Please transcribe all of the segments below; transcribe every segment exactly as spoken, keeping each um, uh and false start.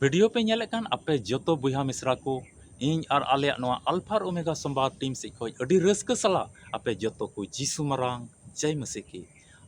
Video ᱯᱮ ᱧᱮᱞᱮᱫ ᱠᱟᱱ ᱟᱯᱮ ᱡᱚᱛᱚ ᱵᱚᱭᱦᱟ ᱢᱤᱥᱨᱟ ᱠᱚ, ᱤᱧ ᱟᱨ ᱟᱞᱮᱭᱟᱜ ᱱᱚᱣᱟ ᱟᱞᱯᱷᱟ ᱟᱨ ᱳᱢᱮᱜᱟ ᱥᱚᱢᱵᱟᱫ ᱴᱤᱢ ᱥᱮᱫ ᱠᱷᱚᱱ ᱟᱹᱰᱤ ᱨᱟᱹᱥᱠᱟᱹ ᱥᱟᱞᱟᱜ ᱟᱯᱮ ᱡᱚᱛᱚ ᱠᱚ ᱡᱤᱥᱩ ᱢᱟᱨᱟᱝ ᱡᱟᱭ ᱢᱟᱹᱥᱤ ᱠᱤ᱾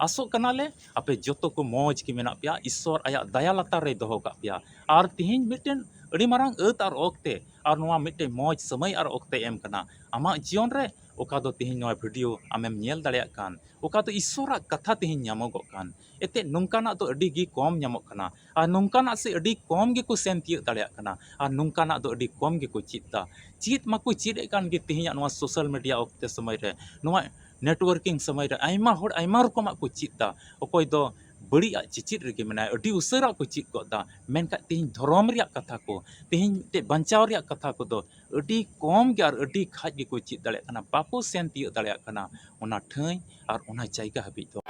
ᱟᱥᱚᱜ ᱠᱟᱱᱟᱞᱮ ᱟᱯᱮ ᱡᱚᱛᱚ ᱠᱚ ᱢᱚᱡᱽ ᱜᱮ ᱢᱮᱱᱟᱜ ᱯᱮᱭᱟ, ᱤᱥᱥᱚᱨ ᱟᱭᱟᱜ ᱫᱟᱭᱟ ᱞᱟᱛᱟᱨ ᱨᱮᱭ ᱫᱚᱦᱚ ᱠᱟᱜ ᱯᱮᱭᱟ᱾ ᱟᱨ ᱛᱤᱦᱤᱧ ᱢᱤᱫᱴᱮᱱ ᱟᱹᱰᱤ ᱢᱟᱨᱟᱝ ᱟᱹᱛ ᱟᱨ ᱚᱠᱛᱮ ᱟᱨ ᱱᱚᱣᱟ ᱢᱤᱫᱴᱮᱱ ᱢᱚᱡᱽ ᱥᱚᱢᱚᱭ ᱟᱨ ᱚᱠᱛᱮ ᱮᱢ ᱠᱟᱱᱟ᱾ ᱟᱢᱟᱜ ᱡᱤᱭᱚᱱ ᱨᱮ ᱚᱠᱟ ᱫᱚ ᱛᱤᱦᱤᱧ ᱱᱚᱣᱟ ᱵᱷᱤᱰᱤᱭᱳ ᱟᱢᱮᱢ ᱧᱮᱞ ᱫᱟᱲᱮᱭᱟᱜ ᱠᱟᱱ, ᱚᱠᱟ ᱫᱚ ᱤᱥᱥᱚᱨᱟᱜ ᱠᱟᱛᱷᱟ ᱛᱤᱦᱤᱧ ᱧᱟᱢᱚᱜᱚᱜ ᱠᱟᱱ, ᱮᱱᱛᱮᱫ ᱱᱚᱝᱠᱟᱱᱟᱜ ᱫᱚ ᱟᱹᱰᱤ ᱜᱮ ᱠᱚᱢ ᱧᱟᱢᱚᱜ ᱠᱟᱱᱟ᱾ ᱟᱨ ᱱᱚᱝᱠᱟᱱᱟᱜ ᱥᱮ ᱟᱹᱰᱤ ᱠᱚᱢ ᱜᱮᱠᱚ ᱥᱮᱱ ᱛᱤᱭᱟᱹᱜ ᱫᱟᱲᱮᱭᱟᱜ ᱠᱟᱱᱟ᱾ ᱟᱨ ᱱᱚᱝᱠᱟᱱᱟᱜ ᱫᱚ ᱟᱹᱰᱤ ᱠᱚᱢ ᱜᱮᱠᱚ ᱪᱮᱫ ᱮᱫᱟ᱾ ᱪᱮᱫ ᱢᱟᱠᱚ ᱪᱮᱫ ᱮᱫ ᱠᱟᱱ ᱜᱮ ᱛᱮᱦᱮᱧᱟᱜ ᱱᱚᱣᱟ ᱥᱳᱥᱟᱞ ᱢᱤᱰᱤᱭᱟ ᱚᱠᱛᱮ ᱥᱚᱢᱚᱭ ᱨᱮ, ᱱᱚᱣᱟ ᱱᱮᱴᱣᱟᱨᱠᱤᱝ ᱥᱚᱢᱚᱭ ᱨᱮ ᱟᱭᱢᱟ ᱦᱚᱲ ᱟᱭᱢᱟ ᱨᱚᱠᱚᱢᱟᱜ ᱠᱚ ᱪᱮᱫ ᱮᱫᱟ᱾ ᱚᱠᱚᱭ ᱫᱚ ᱵᱟᱹᱲᱤᱡ ᱟᱜ ᱪᱮᱪᱮᱫ ᱨᱮᱜᱮ ᱢᱮᱱᱟᱭ, ᱟᱹᱰᱤ ᱩᱥᱟᱹᱨᱟ ᱠᱚ ᱪᱮᱫ ᱜᱚᱫ ᱮᱫᱟ᱾ ᱢᱮᱱᱠᱷᱟᱱ ᱛᱮᱦᱮᱧ ᱫᱷᱚᱨᱚᱢ ᱨᱮᱭᱟᱜ ᱠᱟᱛᱷᱟ ᱠᱚ, ᱛᱮᱦᱮᱧ ᱢᱤᱫᱴᱮᱡ ᱵᱟᱧᱪᱟᱣ ᱨᱮᱭᱟᱜ ᱠᱟᱛᱷᱟ ᱠᱚᱫᱚ ᱟᱹᱰᱤ ᱠᱚᱢ ᱜᱮ ᱟᱨ ᱟᱹᱰᱤ ᱠᱷᱟᱡ ᱜᱮᱠᱚ ᱪᱮᱫ ᱫᱟᱲᱮᱭᱟᱜ ᱠᱟᱱᱟ, ᱵᱟᱠᱚ ᱥᱮᱱ ᱛᱤᱭᱟᱹᱜ ᱫᱟᱲᱮᱭᱟᱜ ᱠᱟᱱᱟ ᱚᱱᱟ ᱴᱷᱟᱹᱭ ᱟᱨ ᱚᱱᱟ ᱡᱟᱭᱜᱟ ᱦᱟᱹᱵᱤᱡ ᱫᱚ᱾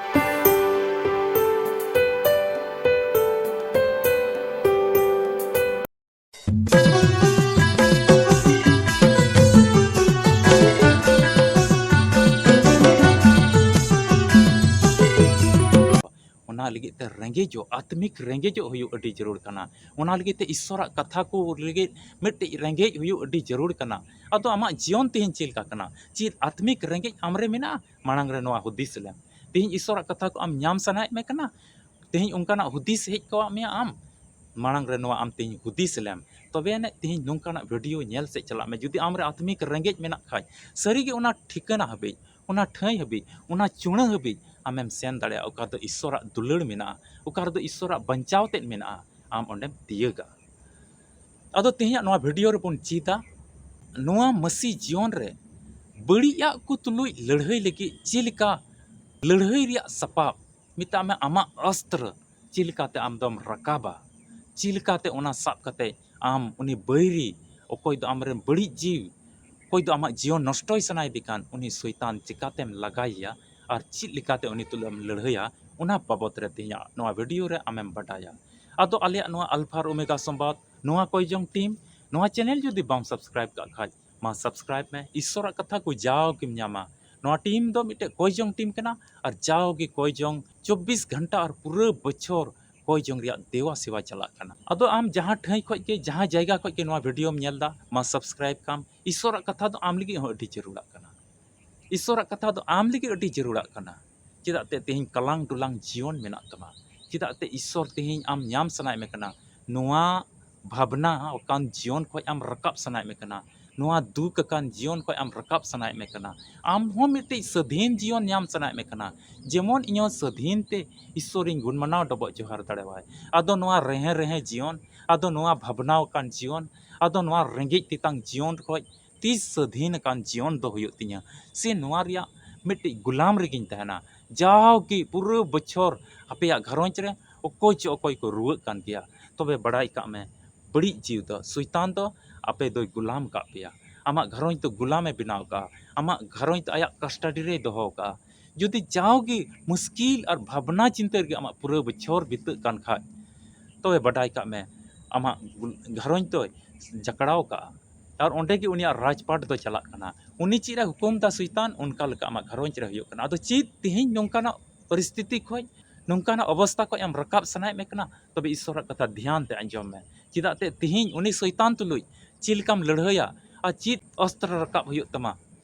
ᱚᱱᱟ ᱞᱟᱹᱜᱤᱫ ᱛᱮ ᱨᱮᱸᱜᱮᱡᱚᱜ, ᱟᱛᱢᱤᱠ ᱨᱮᱸᱜᱮᱡᱚᱜ ᱦᱩᱭᱩᱜ ᱟᱹᱰᱤ ᱡᱟᱹᱨᱩᱲ ᱠᱟᱱᱟ᱾ ᱚᱱᱟ ᱞᱟᱹᱜᱤᱫ ᱛᱮ ᱤᱥᱥᱚᱨᱟᱜ ᱠᱟᱛᱷᱟ ᱠᱚ ᱞᱟᱹᱜᱤᱫ ᱢᱤᱫᱴᱤᱡ ᱨᱮᱸᱜᱮᱡ ᱦᱩᱭᱩᱜ ᱟᱹᱰᱤ ᱡᱟᱹᱨᱩᱲ ᱠᱟᱱᱟ᱾ ᱟᱫᱚ ᱟᱢᱟᱜ ᱡᱤᱭᱚᱱ ᱛᱮᱦᱮᱧ ᱪᱮᱫ ᱞᱮᱠᱟ ᱠᱟᱱᱟ? ᱪᱮᱫ ᱟᱛᱢᱤᱠ ᱨᱮᱸᱜᱮᱡ ᱟᱢᱨᱮ ᱢᱮᱱᱟᱜᱼᱟ? ᱢᱟᱲᱟᱝ ᱨᱮ ᱱᱚᱣᱟ ᱦᱩᱫᱤᱥ ᱞᱮᱢ᱾ ᱛᱮᱦᱮᱧ ᱤᱥᱥᱚᱨᱟᱜ ᱠᱟᱛᱷᱟ ᱠᱚ ᱟᱢ ᱧᱟᱢ ᱥᱟᱱᱟᱭᱮᱫ ᱢᱮ ᱠᱟᱱᱟ? ᱛᱮᱦᱮᱧ ᱚᱱᱠᱟᱱᱟᱜ ᱦᱩᱫᱤᱥ ᱦᱮᱡ ᱠᱚᱜ ᱢᱮᱭᱟ ᱟᱢ? ᱢᱟᱲᱟᱝ ᱨᱮ ᱱᱚᱣᱟ ᱟᱢ ᱛᱮᱦᱮᱧ ᱦᱩᱫᱤᱥ ᱞᱮᱢ, ᱛᱚᱵᱮ ᱟᱹᱱᱤᱡ ᱛᱮᱦᱮᱧ ᱱᱚᱝᱠᱟᱱᱟᱜ ᱵᱷᱤᱰᱤᱭᱳ ᱧᱮᱞ ᱥᱮᱫ ᱪᱟᱞᱟᱜ ᱢᱮ᱾ ᱡᱩᱫᱤ ᱟᱢᱨᱮ ᱟᱛᱢᱤᱠ ᱨᱮᱸᱜᱮᱡ ᱢᱮᱱᱟᱜ ᱠᱷᱟᱡ, ᱥᱟᱹᱨᱤᱜᱮ ᱚᱱᱟ ᱴᱷᱤᱠᱟᱹᱱᱟ ᱦᱟᱹᱵᱤᱡ, ᱚᱱᱟ ᱴᱷᱟᱹᱭ ᱦᱟᱹᱵᱤᱡ, ᱚᱱᱟ ᱪᱩᱲᱟᱹ ᱦᱟᱹᱵᱤᱡ ᱟᱢᱮᱢ ᱥᱮᱱ ᱫᱟᱲᱮᱭᱟᱜᱼᱟ, ᱚᱠᱟ ᱨᱮᱫᱚ ᱤᱥᱥᱚᱨᱟᱜ ᱫᱩᱞᱟᱹᱲ ᱢᱮᱱᱟᱜᱼᱟ, ᱚᱠᱟ ᱨᱮᱫᱚ ᱤᱥᱥᱚᱨᱟᱜ ᱵᱟᱧᱪᱟᱣ ᱛᱮᱫ ᱢᱮᱱᱟᱜᱼᱟ, ᱟᱢ ᱚᱸᱰᱮᱢ ᱛᱤᱭᱟᱹᱜᱟ᱾ ᱟᱫᱚ ᱛᱮᱦᱮᱧᱟᱜ ᱱᱚᱣᱟ ᱵᱷᱤᱰᱤᱭᱳ ᱨᱮᱵᱚᱱ ᱪᱮᱫᱟ, ᱱᱚᱣᱟ ᱢᱟᱹᱥᱤ ᱡᱤᱭᱚᱱ ᱨᱮ ᱵᱟᱹᱲᱤᱡᱟᱜ ᱠᱚ ᱛᱩᱞᱩᱡ ᱞᱟᱹᱲᱦᱟᱹᱭ ᱞᱟᱹᱜᱤᱫ ᱪᱮᱫ ᱞᱮᱠᱟ ᱞᱟᱹᱲᱦᱟᱹᱭ ᱨᱮᱭᱟᱜ ᱥᱟᱯᱟᱵ, ᱢᱮᱛᱟᱜ ᱢᱮ ᱟᱢᱟᱜ ᱚᱥᱛᱨᱚ, ᱪᱮᱫ ᱞᱮᱠᱟᱛᱮ ᱟᱢ ᱫᱚᱢ ᱨᱟᱠᱟᱵᱟ, ᱪᱮᱫ ᱞᱮᱠᱟᱛᱮ ᱚᱱᱟ ᱥᱟᱵ ᱠᱟᱛᱮ ᱟᱢ ᱩᱱᱤ ᱵᱟᱹᱭᱨᱤ, ᱚᱠᱚᱭ ᱫᱚ ᱟᱢᱨᱮᱱ ᱵᱟᱹᱲᱤᱡ ᱡᱤᱣᱤ, ᱚᱠᱚᱭ ᱫᱚ ᱟᱢᱟᱜ ᱡᱤᱭᱚᱱ ᱱᱚᱥᱴᱚᱭ ᱥᱟᱱᱟᱭᱮᱫᱮ ᱠᱟᱱ, ᱩᱱᱤ ᱥᱚᱭᱛᱟᱱ ᱪᱮᱠᱟᱛᱮᱢ ᱞᱟᱜᱟᱭᱮᱭᱟ ᱟᱨ ᱪᱮᱫ ᱞᱮᱠᱟᱛᱮ ᱩᱱᱤ ᱛᱩᱞᱩᱡ ᱮᱢ ᱞᱟᱹᱲᱦᱟᱹᱭᱟ, ᱚᱱᱟ ᱵᱟᱵᱚᱛ ᱨᱮ ᱛᱮᱦᱮᱧᱟᱜ ᱱᱚᱣᱟ ᱵᱷᱤᱰᱤᱭᱳ ᱨᱮ ᱟᱢᱮᱢ ᱵᱟᱰᱟᱭᱟ᱾ ᱟᱫᱚ ᱟᱞᱮᱭᱟᱜ ᱱᱚᱣᱟ ᱟᱞᱯᱷᱟ ᱟᱨ ᱳᱢᱮᱜᱟ ᱥᱚᱢᱵᱟᱫ, ᱱᱚᱣᱟ ᱠᱚᱭ ᱡᱚᱝ ᱴᱤᱢ, ᱱᱚᱣᱟ ᱪᱮᱱᱮᱞ ᱡᱩᱫᱤ ᱵᱟᱢ ᱥᱟᱵᱥᱠᱨᱟᱭᱤᱵ ᱠᱟᱜ ᱠᱷᱟᱡ, ᱢᱟ ᱥᱟᱵᱥᱠᱨᱟᱭᱤᱵ ᱢᱮ᱾ ᱤᱥᱥᱚᱨᱟᱜ ᱠᱟᱛᱷᱟ ᱠᱚ ᱡᱟᱣ ᱜᱮᱢ ᱧᱟᱢᱟ᱾ ᱱᱚᱣᱟ ᱴᱤᱢ ᱫᱚ ᱢᱤᱫᱴᱮᱡ ᱠᱚᱭ ᱡᱚᱝ ᱴᱤᱢ ᱠᱟᱱᱟ ᱟᱨ ᱡᱟᱣ ᱜᱮ ᱠᱚᱭ ᱡᱚᱝ ᱪᱚᱵᱵᱤᱥ ᱜᱷᱚᱱᱴᱟ ᱟᱨ ᱯᱩᱨᱟᱹ ᱵᱚᱪᱷᱚᱨ ᱠᱚᱭ ᱡᱚᱝ ᱨᱮᱭᱟᱜ ᱫᱮᱣᱟ ᱥᱮᱣᱟ ᱪᱟᱞᱟᱜ ᱠᱟᱱᱟ᱾ ᱟᱫᱚ ᱟᱢ ᱡᱟᱦᱟᱸ ᱴᱷᱟᱹᱭ ᱠᱷᱚᱡ ᱜᱮ, ᱡᱟᱦᱟᱸ ᱡᱟᱭᱜᱟ ᱠᱷᱚᱡ ᱜᱮ ᱱᱚᱣᱟ ᱵᱷᱤᱰᱤᱭᱳᱢ ᱧᱮᱞ ᱫᱟ, ᱢᱟ ᱥᱟᱵᱥᱠᱨᱟᱭᱤᱵ ᱠᱟᱢ᱾ ᱤᱥᱥᱚᱨᱟᱜ ᱠᱟᱛᱷᱟ ᱫᱚ ᱟᱢ ᱞᱟᱹᱜᱤᱫ ᱦᱚᱸ ᱟᱹᱰᱤ ᱡᱟᱹᱨᱩᱲᱟᱜ ᱠᱟᱱᱟ᱾ ᱤᱥᱥᱚᱨᱟᱜ ᱠᱟᱛᱷᱟ ᱫᱚ ᱟᱢ ᱞᱟᱹᱜᱤᱫ ᱟᱹᱰᱤ ᱡᱟᱹᱨᱩᱲᱟᱜ ᱠᱟᱱᱟ᱾ ᱪᱮᱫᱟᱜ ᱛᱮ ᱛᱮᱦᱮᱧ ᱠᱟᱞᱟᱝ ᱰᱩᱞᱟᱝ ᱡᱤᱭᱚᱱ ᱢᱮᱱᱟᱜ ᱛᱟᱢᱟ? ᱪᱮᱫᱟᱜ ᱛᱮ ᱤᱥᱥᱚᱨ ᱛᱮᱦᱮᱧ ᱟᱢ ᱧᱟᱢ ᱥᱟᱱᱟᱭᱮᱫ ᱢᱮ ᱠᱟᱱᱟ? ᱱᱚᱣᱟ ᱵᱷᱟᱵᱽᱱᱟ ᱟᱠᱟᱱ ᱡᱤᱭᱚᱱ ᱠᱷᱚᱡ ᱟᱢ ᱨᱟᱠᱟᱵ ᱥᱟᱱᱟᱭᱮᱫ ᱢᱮ ᱠᱟᱱᱟ? ᱱᱚᱣᱟ ᱫᱩᱠ ᱟᱠᱟᱱ ᱡᱤᱭᱚᱱ ᱠᱷᱚᱡ ᱟᱢ ᱨᱟᱠᱟᱵ ᱥᱟᱱᱟᱭᱮᱫ ᱢᱮ ᱠᱟᱱᱟ? ᱟᱢ ᱦᱚᱸ ᱢᱤᱫᱴᱤᱡ ᱥᱟᱹᱫᱷᱤᱱ ᱡᱤᱭᱚᱱ ᱧᱟᱢ ᱥᱟᱱᱟᱭᱮᱫ ᱢᱮ ᱠᱟᱱᱟ? ᱡᱮᱢᱚᱱ ᱤᱧ ᱦᱚᱸ ᱥᱟᱹᱫᱷᱤᱱ ᱛᱮ ᱤᱥᱥᱚᱨᱤᱧ ᱜᱩᱱ ᱢᱟᱱᱟᱣ ᱰᱚᱵᱚᱜ ᱡᱚᱦᱟᱨ ᱫᱟᱲᱮᱣᱟᱭ᱾ ᱟᱫᱚ ᱱᱚᱣᱟ ᱨᱮᱦᱮ ᱨᱮᱦᱮ ᱡᱤᱭᱚᱱ, ᱟᱫᱚ ᱱᱚᱣᱟ ᱵᱷᱟᱵᱽᱱᱟ ᱟᱠᱟᱱ ᱡᱤᱭᱚᱱ, ᱟᱫᱚ ᱱᱚᱣᱟ ᱨᱮᱸᱜᱮᱡ ᱛᱮᱛᱟᱝ ᱡᱤᱭᱚᱱ ᱠᱷᱚᱡ ᱛᱤᱥ ᱥᱟᱹᱫᱷᱤᱱ ᱟᱠᱟᱱ ᱡᱤᱭᱚᱱ ᱫᱚ ᱦᱩᱭᱩᱜ ᱛᱤᱧᱟ? ᱥᱮ ᱱᱚᱣᱟ ᱨᱮᱭᱟᱜ ᱢᱤᱫᱴᱤᱡ ᱜᱩᱞᱟᱢ ᱨᱮᱜᱮᱧ ᱛᱟᱦᱮᱱᱟ? ᱡᱟᱣᱜᱮ ᱯᱩᱨᱟᱹ ᱵᱚᱪᱷᱚᱨ ᱟᱯᱮᱭᱟᱜ ᱜᱷᱟᱨᱚᱸᱡᱽ ᱨᱮ ᱚᱠᱚᱭ ᱪᱚ ᱚᱠᱚᱭ ᱠᱚ ᱨᱩᱣᱟᱹᱜ ᱠᱟᱱ ᱜᱮᱭᱟ, ᱛᱚᱵᱮ ᱵᱟᱲᱟᱭ ᱠᱟᱜ ᱢᱮ, ᱵᱟᱹᱲᱤᱡ ᱡᱤᱣᱤ ᱫᱚ, ᱥᱚᱭᱛᱟᱱ ᱫᱚ ᱟᱯᱮ ᱫᱚᱭ ᱜᱩᱞᱟᱢ ᱠᱟᱜ ᱯᱮᱭᱟ᱾ ᱟᱢᱟᱜ ᱜᱷᱟᱨᱚᱸᱡᱽ ᱫᱚ ᱜᱩᱞᱟᱢᱮ ᱵᱮᱱᱟᱣ ᱠᱟᱜᱼᱟ᱾ ᱟᱢᱟᱜ ᱜᱷᱟᱨᱚᱸᱡᱽ ᱫᱚ ᱟᱭᱟᱜ ᱠᱟᱥᱴᱟᱰᱤ ᱨᱮᱭ ᱫᱚᱦᱚ ᱠᱟᱜᱼᱟ᱾ ᱡᱩᱫᱤ ᱡᱟᱣᱜᱮ ᱢᱩᱥᱠᱤᱞ ᱟᱨ ᱵᱷᱟᱵᱽᱱᱟ ᱪᱤᱱᱛᱟᱹ ᱨᱮᱜᱮ ᱟᱢᱟᱜ ᱯᱩᱨᱟᱹ ᱵᱚᱪᱷᱚᱨ ᱵᱤᱛᱟᱹᱜ ᱠᱟᱱ ᱠᱷᱟᱡ, ᱛᱚᱵᱮ ᱵᱟᱰᱟᱭ ᱠᱟᱜ ᱢᱮ, ᱟᱢᱟᱜ ᱜᱩᱞ-, ᱜᱷᱟᱨᱚᱸᱡᱽ ᱫᱚᱭ ᱡᱟᱠᱲᱟᱣ ᱠᱟᱜᱼᱟ᱾ ᱟᱨ ᱚᱸᱰᱮ ᱜᱮ ᱩᱱᱤᱭᱟᱜ ᱨᱟᱡᱽᱯᱟᱴ ᱫᱚ ᱪᱟᱞᱟᱜ ᱠᱟᱱᱟ᱾ ᱩᱱᱤ ᱪᱮᱫ ᱮ ᱦᱩᱠᱩᱢ ᱫᱟ ᱥᱚᱭᱛᱟᱱ, ᱚᱱᱠᱟ ᱞᱮᱠᱟ ᱟᱢᱟᱜ ᱜᱷᱟᱨᱚᱸᱡᱽ ᱨᱮ ᱦᱩᱭᱩᱜ ᱠᱟᱱᱟ᱾ ᱟᱫᱚ ᱪᱮᱫ ᱛᱮᱦᱮᱧ ᱱᱚᱝᱠᱟᱱᱟᱜ ᱯᱚᱨᱤᱥᱛᱷᱤᱛᱤ ᱠᱷᱚᱡ, ᱱᱚᱝᱠᱟᱱᱟᱜ ᱚᱵᱚᱥᱛᱷᱟ ᱠᱷᱚᱡ ᱟᱢ ᱨᱟᱠᱟᱵ ᱥᱟᱱᱟᱭᱮᱫ ᱢᱮ ᱠᱟᱱᱟ? ᱛᱚᱵᱮ ᱤᱥᱥᱚᱨᱟᱜ ᱠᱟᱛᱷᱟ ᱫᱷᱮᱭᱟᱱ ᱛᱮ ᱟᱸᱡᱚᱢ ᱢᱮ᱾ ᱪᱮᱫᱟᱜ ᱛᱮ ᱛᱮᱦᱮᱧ ᱩᱱᱤ ᱥᱚᱭᱛᱟᱱ ᱛᱩᱞᱩᱡ ᱪᱮᱫ ᱞᱮᱠᱟᱢ ᱞᱟᱹᱲᱦᱟᱹᱭᱟ ᱟᱨ ᱪᱮᱫ ᱚᱥᱛᱨᱚ ᱨᱟᱠᱟᱵ ᱦᱩᱭᱩᱜ ᱛᱟᱢᱟ,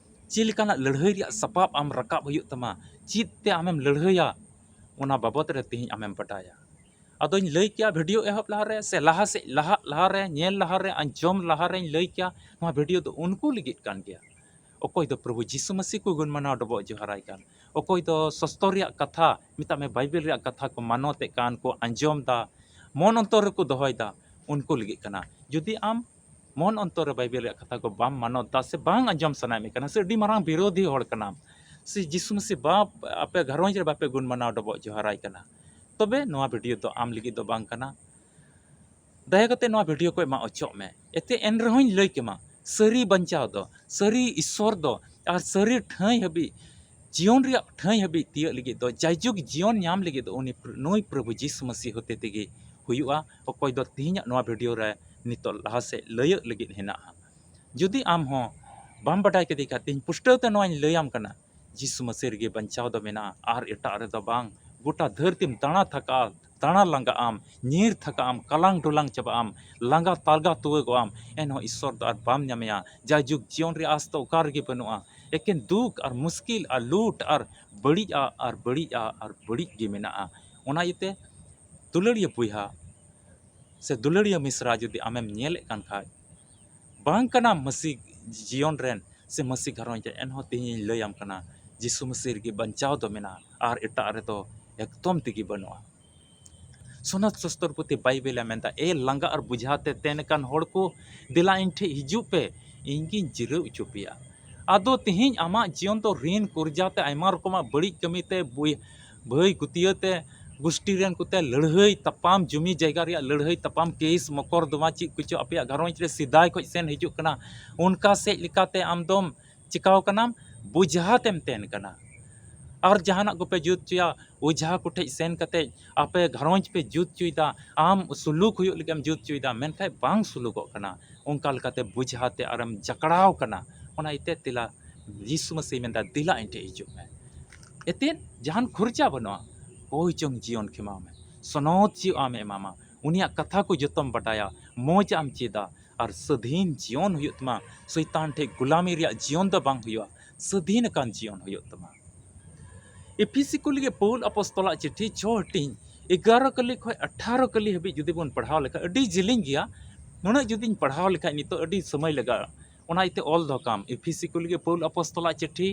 ᱪᱮᱫ ᱞᱮᱠᱟᱱᱟᱜ ᱞᱟᱹᱲᱦᱟᱹᱭ ᱨᱮᱭᱟᱜ ᱥᱟᱯᱟᱵ ᱟᱢ ᱨᱟᱠᱟᱵ ᱦᱩᱭᱩᱜ ᱛᱟᱢᱟ, ᱪᱮᱫ ᱛᱮ ᱟᱢᱮᱢ ᱞᱟᱹᱲᱦᱟᱹᱭᱟ, ᱚᱱᱟ ᱵᱟᱵᱚᱛ ᱨᱮ ᱛᱮᱦᱮᱧ ᱟᱢᱮᱢ ᱵᱟᱰᱟᱭᱟ᱾ ᱟᱫᱚᱧ ᱞᱟᱹᱭ ᱠᱮᱭᱟ ᱵᱷᱤᱰᱤᱭᱳ ᱮᱦᱚᱵ ᱞᱟᱦᱟᱨᱮ, ᱥᱮ ᱞᱟᱦᱟ ᱥᱮᱫ ᱞᱟᱦᱟᱜ ᱞᱟᱦᱟᱨᱮ, ᱧᱮᱞ ᱞᱟᱦᱟᱨᱮ, ᱟᱸᱡᱚᱢ ᱞᱟᱦᱟᱨᱮᱧ ᱞᱟᱹᱭ ᱠᱮᱭᱟ, ᱱᱚᱣᱟ ᱵᱷᱤᱰᱤᱭᱳ ᱫᱚ ᱩᱱᱠᱩ ᱞᱟᱹᱜᱤᱫ ᱠᱟᱱ ᱜᱮᱭᱟ, ᱚᱠᱚᱭ ᱫᱚ ᱯᱨᱚᱵᱷᱩ ᱡᱤᱥᱩ ᱢᱟᱹᱥᱤ ᱠᱚ ᱜᱩᱱ ᱢᱟᱱᱟᱣ ᱰᱚᱵᱚᱜ ᱡᱚᱦᱟᱨᱟᱭ ᱠᱟᱱ, ᱚᱠᱚᱭ ᱫᱚ ᱥᱚᱥᱛᱚ ᱨᱮᱭᱟᱜ ᱠᱟᱛᱷᱟ, ᱢᱮᱛᱟᱜ ᱢᱮ, ᱵᱟᱭᱵᱮᱞ ᱨᱮᱭᱟᱜ ᱠᱟᱛᱷᱟ ᱠᱚ ᱢᱟᱱᱚᱛᱮᱫ ᱠᱟᱱ, ᱠᱚ ᱟᱸᱡᱚᱢ ᱫᱟ, ᱢᱚᱱ ᱚᱱᱛᱚᱨ ᱨᱮᱠᱚ ᱫᱚᱦᱚᱭᱮᱫᱟ, ᱩᱱᱠᱩ ᱞᱟᱹᱜᱤᱫ ᱠᱟᱱᱟ᱾ ᱡᱩᱫᱤ ᱟᱢ ᱢᱚᱱ ᱚᱱᱛᱚᱨ ᱨᱮ ᱵᱟᱭᱵᱮᱞ ᱨᱮᱭᱟᱜ ᱠᱟᱛᱷᱟ ᱠᱚ ᱵᱟᱢ ᱢᱟᱱᱚᱛ ᱫᱟ ᱥᱮ ᱵᱟᱝ ᱟᱸᱡᱚᱢ ᱥᱟᱱᱟᱭᱮᱫ ᱢᱮ ᱠᱟᱱᱟ, ᱥᱮ ᱟᱹᱰᱤ ᱢᱟᱨᱟᱝ ᱵᱤᱨᱳᱫᱷᱤ ᱦᱚᱲ ᱠᱟᱱᱟᱢ, ᱥᱮ ᱡᱤᱥᱩ ᱢᱟᱹᱥᱤ ᱵᱟᱯ ᱟᱯᱮ ᱜᱷᱟᱨᱚᱸᱡᱽ ᱨᱮ ᱵᱟᱯᱮ ᱜᱩᱱ ᱢᱟᱱᱟᱣ ᱰᱚᱵᱚᱜ ᱡᱚᱦᱟᱨᱟᱭ ᱠᱟᱱᱟ, ᱛᱚᱵᱮ ᱱᱚᱣᱟ ᱵᱷᱤᱰᱤᱭᱳ ᱫᱚ ᱟᱢ ᱞᱟᱹᱜᱤᱫ ᱫᱚ ᱵᱟᱝ ᱠᱟᱱᱟ᱾ ᱫᱟᱭᱟ ᱠᱟᱛᱮ ᱱᱚᱣᱟ ᱵᱷᱤᱰᱤᱭᱳ ᱠᱷᱚᱡ ᱢᱟ ᱚᱪᱚᱜ ᱢᱮ᱾ ᱮᱛᱮ ᱮᱱ ᱨᱮᱦᱚᱸᱧ ᱞᱟᱹᱭ ᱠᱮᱢᱟ, ᱥᱟᱹᱨᱤ ᱵᱟᱧᱪᱟᱣ ᱫᱚ, ᱥᱟᱹᱨᱤ ᱤᱥᱥᱚᱨ ᱫᱚ, ᱟᱨ ᱥᱟᱹᱨᱤ ᱴᱷᱟᱹᱭ ᱦᱟᱹᱵᱤᱡ, ᱡᱤᱭᱚᱱ ᱨᱮᱭᱟᱜ ᱴᱷᱟᱹᱭ ᱦᱟᱹᱵᱤᱡ ᱛᱤᱭᱟᱹᱜ ᱞᱟᱹᱜᱤᱫ ᱫᱚ, ᱡᱟᱭᱡᱩᱜᱽ ᱡᱤᱭᱚᱱ ᱧᱟᱢ ᱞᱟᱹᱜᱤᱫ ᱫᱚ, ᱩᱱᱤ ᱯᱨ-, ᱱᱩᱭ ᱯᱨᱚᱵᱷᱩ ᱡᱤᱥᱩ ᱢᱟᱹᱥᱤ ᱦᱚᱛᱮ ᱛᱮᱜᱮ ᱦᱩᱭᱩᱜᱼᱟ, ᱚᱠᱚᱭ ᱫᱚ ᱛᱮᱦᱮᱧᱟᱜ ᱱᱚᱣᱟ ᱵᱷᱤᱰᱤᱭᱳ ᱨᱮ ᱱᱤᱛᱚᱜ ᱞᱟᱦᱟ ᱥᱮᱫ ᱞᱟᱹᱭᱟᱹᱜ ᱞᱟᱹᱜᱤᱫ ᱦᱮᱱᱟᱜᱼᱟ᱾ ᱡᱩᱫᱤ ᱟᱢ ᱦᱚᱸ ᱵᱟᱢ ᱵᱟᱰᱟᱭ ᱠᱮᱫᱮ ᱠᱷᱟᱱ, ᱛᱮᱦᱮᱧ ᱯᱩᱥᱴᱟᱹᱣ ᱛᱮ ᱱᱚᱣᱟᱧ ᱞᱟᱹᱭᱟᱢ ᱠᱟᱱᱟ, ᱡᱤᱥᱩ ᱢᱟᱹᱥᱤ ᱨᱮᱜᱮ ᱵᱟᱧᱪᱟᱣ ᱫᱚ ᱢᱮᱱᱟᱜᱼᱟ, ᱟᱨ ᱮᱴᱟᱜ ᱨᱮᱫᱚ ᱵᱟᱝ᱾ ᱜᱚᱴᱟ ᱫᱷᱟᱹᱨᱛᱤᱢ ᱫᱟᱬᱟ ᱛᱷᱟᱠᱟᱣ, ᱫᱟᱬᱟ ᱞᱟᱸᱜᱟᱜ ᱟᱢ, ᱧᱤᱨ ᱛᱷᱟᱠᱟᱜ ᱟᱢ, ᱠᱟᱞᱟᱝ ᱰᱚᱞᱟᱝ ᱪᱟᱵᱟᱜ ᱟᱢ, ᱞᱟᱸᱜᱟ ᱛᱟᱞᱜᱟ ᱛᱩᱣᱟᱹᱜᱚᱜ ᱟᱢ, ᱮᱱᱦᱚᱸ ᱤᱥᱥᱚᱨ ᱫᱚ ᱟᱨ ᱵᱟᱢ ᱧᱟᱢᱮᱭᱟ᱾ ᱡᱟᱭᱡᱩᱜᱽ ᱡᱤᱭᱚᱱ ᱨᱮᱭᱟᱜ ᱟᱸᱥ ᱫᱚ ᱚᱠᱟ ᱨᱮᱜᱮ ᱵᱟᱹᱱᱩᱜᱼᱟ᱾ ᱮᱠᱮᱱ ᱫᱩᱠ ᱟᱨ ᱢᱩᱥᱠᱤᱞ ᱟᱨ ᱞᱩᱴ ᱟᱨ ᱵᱟᱹᱲᱤᱡᱼᱟ ᱟᱨ ᱵᱟᱹᱲᱤᱡᱼᱟ ᱟᱨ ᱵᱟᱹᱲᱤᱡ ᱜᱮ ᱢᱮᱱᱟᱜᱼᱟ᱾ ᱚᱱᱟ ᱤᱭᱟᱹᱛᱮ ᱫᱩᱞᱟᱹᱲᱤᱭᱟᱹ ᱵᱚᱭᱦᱟ ᱥᱮ ᱫᱩᱞᱟᱹᱲᱤᱭᱟᱹ ᱢᱤᱥᱨᱟ ᱡᱩᱫᱤ ᱟᱢᱮᱢ ᱧᱮᱞᱮᱫ ᱠᱟᱱ ᱠᱷᱟᱡ, ᱵᱟᱝ ᱠᱟᱱᱟᱢ ᱢᱟᱹᱥᱤ ᱡᱤᱭᱚᱱ ᱨᱮᱱ ᱥᱮ ᱢᱟᱹᱥᱤ ᱜᱷᱟᱨᱚᱸᱡᱽ ᱨᱮ, ᱮᱱᱦᱚᱸ ᱛᱮᱦᱮᱧ ᱤᱧ ᱞᱟᱹᱭᱟᱢ ᱠᱟᱱᱟ, ᱡᱤᱥᱩ ᱢᱟᱹᱥᱤ ᱨᱮᱜᱮ ᱵᱟᱧᱪᱟᱣ ᱫᱚ ᱢᱮᱱᱟᱜᱼᱟ ᱟᱨ ᱮᱴᱟᱜ ᱨᱮᱫᱚ ᱮᱠᱫᱚᱢ ᱛᱮᱜᱮ ᱵᱟᱹᱱᱩᱜᱼᱟ᱾ ᱥᱚᱱᱚᱛ ᱥᱚᱥᱛᱚᱨ ᱯᱩᱛᱷᱤ ᱵᱟᱭᱵᱮᱞᱮ ᱢᱮᱱᱫᱟ, "ᱮ ᱞᱟᱸᱜᱟ ᱟᱨ ᱵᱩᱡᱷᱟ ᱛᱮ ᱛᱮᱱ ᱟᱠᱟᱱ ᱦᱚᱲ ᱠᱚ, ᱫᱮᱞᱟ ᱤᱧ ᱴᱷᱮᱡ ᱦᱤᱡᱩᱜ ᱯᱮ, ᱤᱧ ᱜᱤᱧ ᱡᱤᱨᱟᱹᱣ ᱦᱚᱪᱚ ᱯᱮᱭᱟ᱾" ᱟᱫᱚ ᱛᱮᱦᱮᱧ ᱟᱢᱟᱜ ᱡᱤᱭᱚᱱ ᱫᱚ ᱨᱤᱱ ᱠᱚᱨᱡᱟ ᱛᱮ, ᱟᱭᱢᱟ ᱨᱚᱠᱚᱢᱟᱜ ᱵᱟᱹᱲᱤᱡ ᱠᱟᱹᱢᱤ ᱛᱮ, ᱵᱩᱭ-, ᱵᱷᱟᱹᱭ ᱜᱩᱛᱤᱭᱟᱹ ᱛᱮ, ᱜᱩᱥᱴᱤ ᱨᱮᱱ ᱠᱚᱛᱮ ᱞᱟᱹᱲᱦᱟᱹᱭ ᱛᱟᱯᱟᱢ, ᱡᱩᱢᱤ ᱡᱟᱭᱜᱟ ᱨᱮᱭᱟᱜ ᱞᱟᱹᱲᱦᱟᱹᱭ ᱛᱟᱯᱟᱢ, ᱠᱮᱥ ᱢᱚᱠᱚᱨᱫᱚᱢᱟ ᱪᱮᱫ ᱠᱚᱪᱚ ᱟᱯᱮᱭᱟᱜ ᱜᱷᱟᱨᱚᱸᱡᱽ ᱨᱮ ᱥᱮᱫᱟᱭ ᱠᱷᱚᱡ ᱥᱮᱱ ᱦᱤᱡᱩᱜ ᱠᱟᱱᱟ, ᱚᱱᱠᱟ ᱥᱮᱫ ᱞᱮᱠᱟᱛᱮ ᱟᱢ ᱫᱚᱢ ᱪᱤᱠᱟᱣ ᱠᱟᱱᱟᱢ, ᱵᱩᱡᱷᱟ ᱛᱮᱢ ᱛᱮᱱ ᱠᱟᱱᱟ᱾ ᱟᱨ ᱡᱟᱦᱟᱱᱟᱜ ᱠᱚᱯᱮ ᱡᱩᱛ ᱦᱚᱪᱚᱭᱟ, ᱚᱡᱷᱟ ᱠᱚᱴᱷᱮᱡ ᱥᱮᱱ ᱠᱟᱛᱮᱡ ᱟᱯᱮ ᱜᱷᱟᱨᱚᱸᱡᱽ ᱯᱮ ᱡᱩᱛ ᱦᱚᱪᱚᱭᱮᱫᱟ, ᱟᱢ ᱥᱩᱞᱩᱠ ᱦᱩᱭᱩᱜ ᱞᱟᱹᱜᱤᱫ ᱮᱢ ᱡᱩᱛ ᱦᱚᱪᱚᱭᱮᱫᱟ, ᱢᱮᱱᱠᱷᱟᱡ ᱵᱟᱝ ᱥᱩᱞᱩᱠᱚᱜ ᱠᱟᱱᱟ᱾ ᱚᱱᱠᱟ ᱞᱮᱠᱟᱛᱮ ᱵᱩᱡᱷᱟ ᱛᱮ ᱟᱨᱮᱢ ᱡᱟᱠᱲᱟᱣ ᱠᱟᱱᱟ᱾ ᱚᱱᱟ ᱤᱭᱟᱹᱛᱮ ᱫᱮᱞᱟ, ᱡᱤᱥᱩ ᱢᱟᱹᱥᱤ ᱢᱮᱱᱫᱟ, "ᱫᱮᱞᱟ ᱤᱧ ᱴᱷᱮᱡ ᱦᱤᱡᱩᱜ ᱢᱮ᱾" ᱮᱛᱮᱫ ᱡᱟᱦᱟᱱ ᱠᱷᱚᱨᱪᱟ ᱵᱟᱹᱱᱩᱜᱼᱟ, ᱚᱠᱚᱭ ᱪᱚᱝ ᱡᱤᱭᱚᱱ ᱠᱷᱮᱢᱟᱣ ᱢᱮ, ᱥᱚᱱᱚᱛ ᱪᱮᱫ ᱟᱢᱮ ᱮᱢᱟᱢᱟ, ᱩᱱᱤᱭᱟᱜ ᱠᱟᱛᱷᱟ ᱠᱚ ᱡᱚᱛᱚᱢ ᱵᱟᱰᱟᱭᱟ, ᱢᱚᱡᱽ ᱟᱜ ᱮᱢ ᱪᱮᱫᱟ, ᱟᱨ ᱥᱟᱹᱫᱷᱤᱱ ᱡᱤᱭᱚᱱ ᱦᱩᱭᱩᱜ ᱛᱟᱢᱟ᱾ ᱥᱚᱭᱛᱟᱱ ᱴᱷᱮᱡ ᱜᱩᱞᱟᱢᱤ ᱨᱮᱭᱟᱜ ᱡᱤᱭᱚᱱ ᱫᱚ ᱵᱟᱝ ᱦᱩᱭᱩᱜᱼᱟ, ᱥᱟᱹᱫᱷᱤᱱ ᱟᱠᱟᱱ ᱡᱤᱭᱚᱱ ᱦᱩᱭᱩᱜ ᱛᱟᱢᱟ᱾ ᱮᱯᱷᱤᱥᱤ ᱠᱚ ᱞᱟᱹᱜᱤᱫ ᱯᱟᱹᱣᱩᱞ ᱟᱯᱚᱥᱛᱚᱞᱟᱜ ᱪᱤᱴᱷᱤ ᱪᱷᱚ ᱦᱟᱹᱴᱤᱧ, ᱮᱜᱟᱨᱚ ᱠᱟᱹᱞᱤ ᱠᱷᱚᱡ ᱟᱴᱷᱟᱨᱚ ᱠᱟᱹᱞᱤ ᱦᱟᱹᱵᱤᱡ ᱡᱩᱫᱤ ᱵᱚᱱ ᱯᱟᱲᱦᱟᱣ ᱞᱮᱠᱷᱟᱡ, ᱟᱹᱰᱤ ᱡᱮᱞᱮᱧ ᱜᱮᱭᱟ᱾ ᱱᱩᱱᱟᱹᱜ ᱡᱩᱫᱤᱧ ᱯᱟᱲᱦᱟᱣ ᱞᱮᱠᱷᱟᱡ ᱱᱤᱛᱚᱜ ᱟᱹᱰᱤ ᱥᱚᱢᱚᱭ ᱞᱟᱜᱟᱜᱼᱟ᱾ ᱚᱱᱟ ᱤᱭᱟᱹᱛᱮ ᱚᱞ ᱫᱚᱦᱚ ᱠᱟᱢ, ᱮᱯᱷᱤᱥᱤ ᱠᱚ ᱞᱟᱹᱜᱤᱫ ᱯᱟᱹᱣᱩᱞ ᱟᱯᱚᱥᱛᱚᱞᱟᱜ ᱪᱤᱴᱷᱤ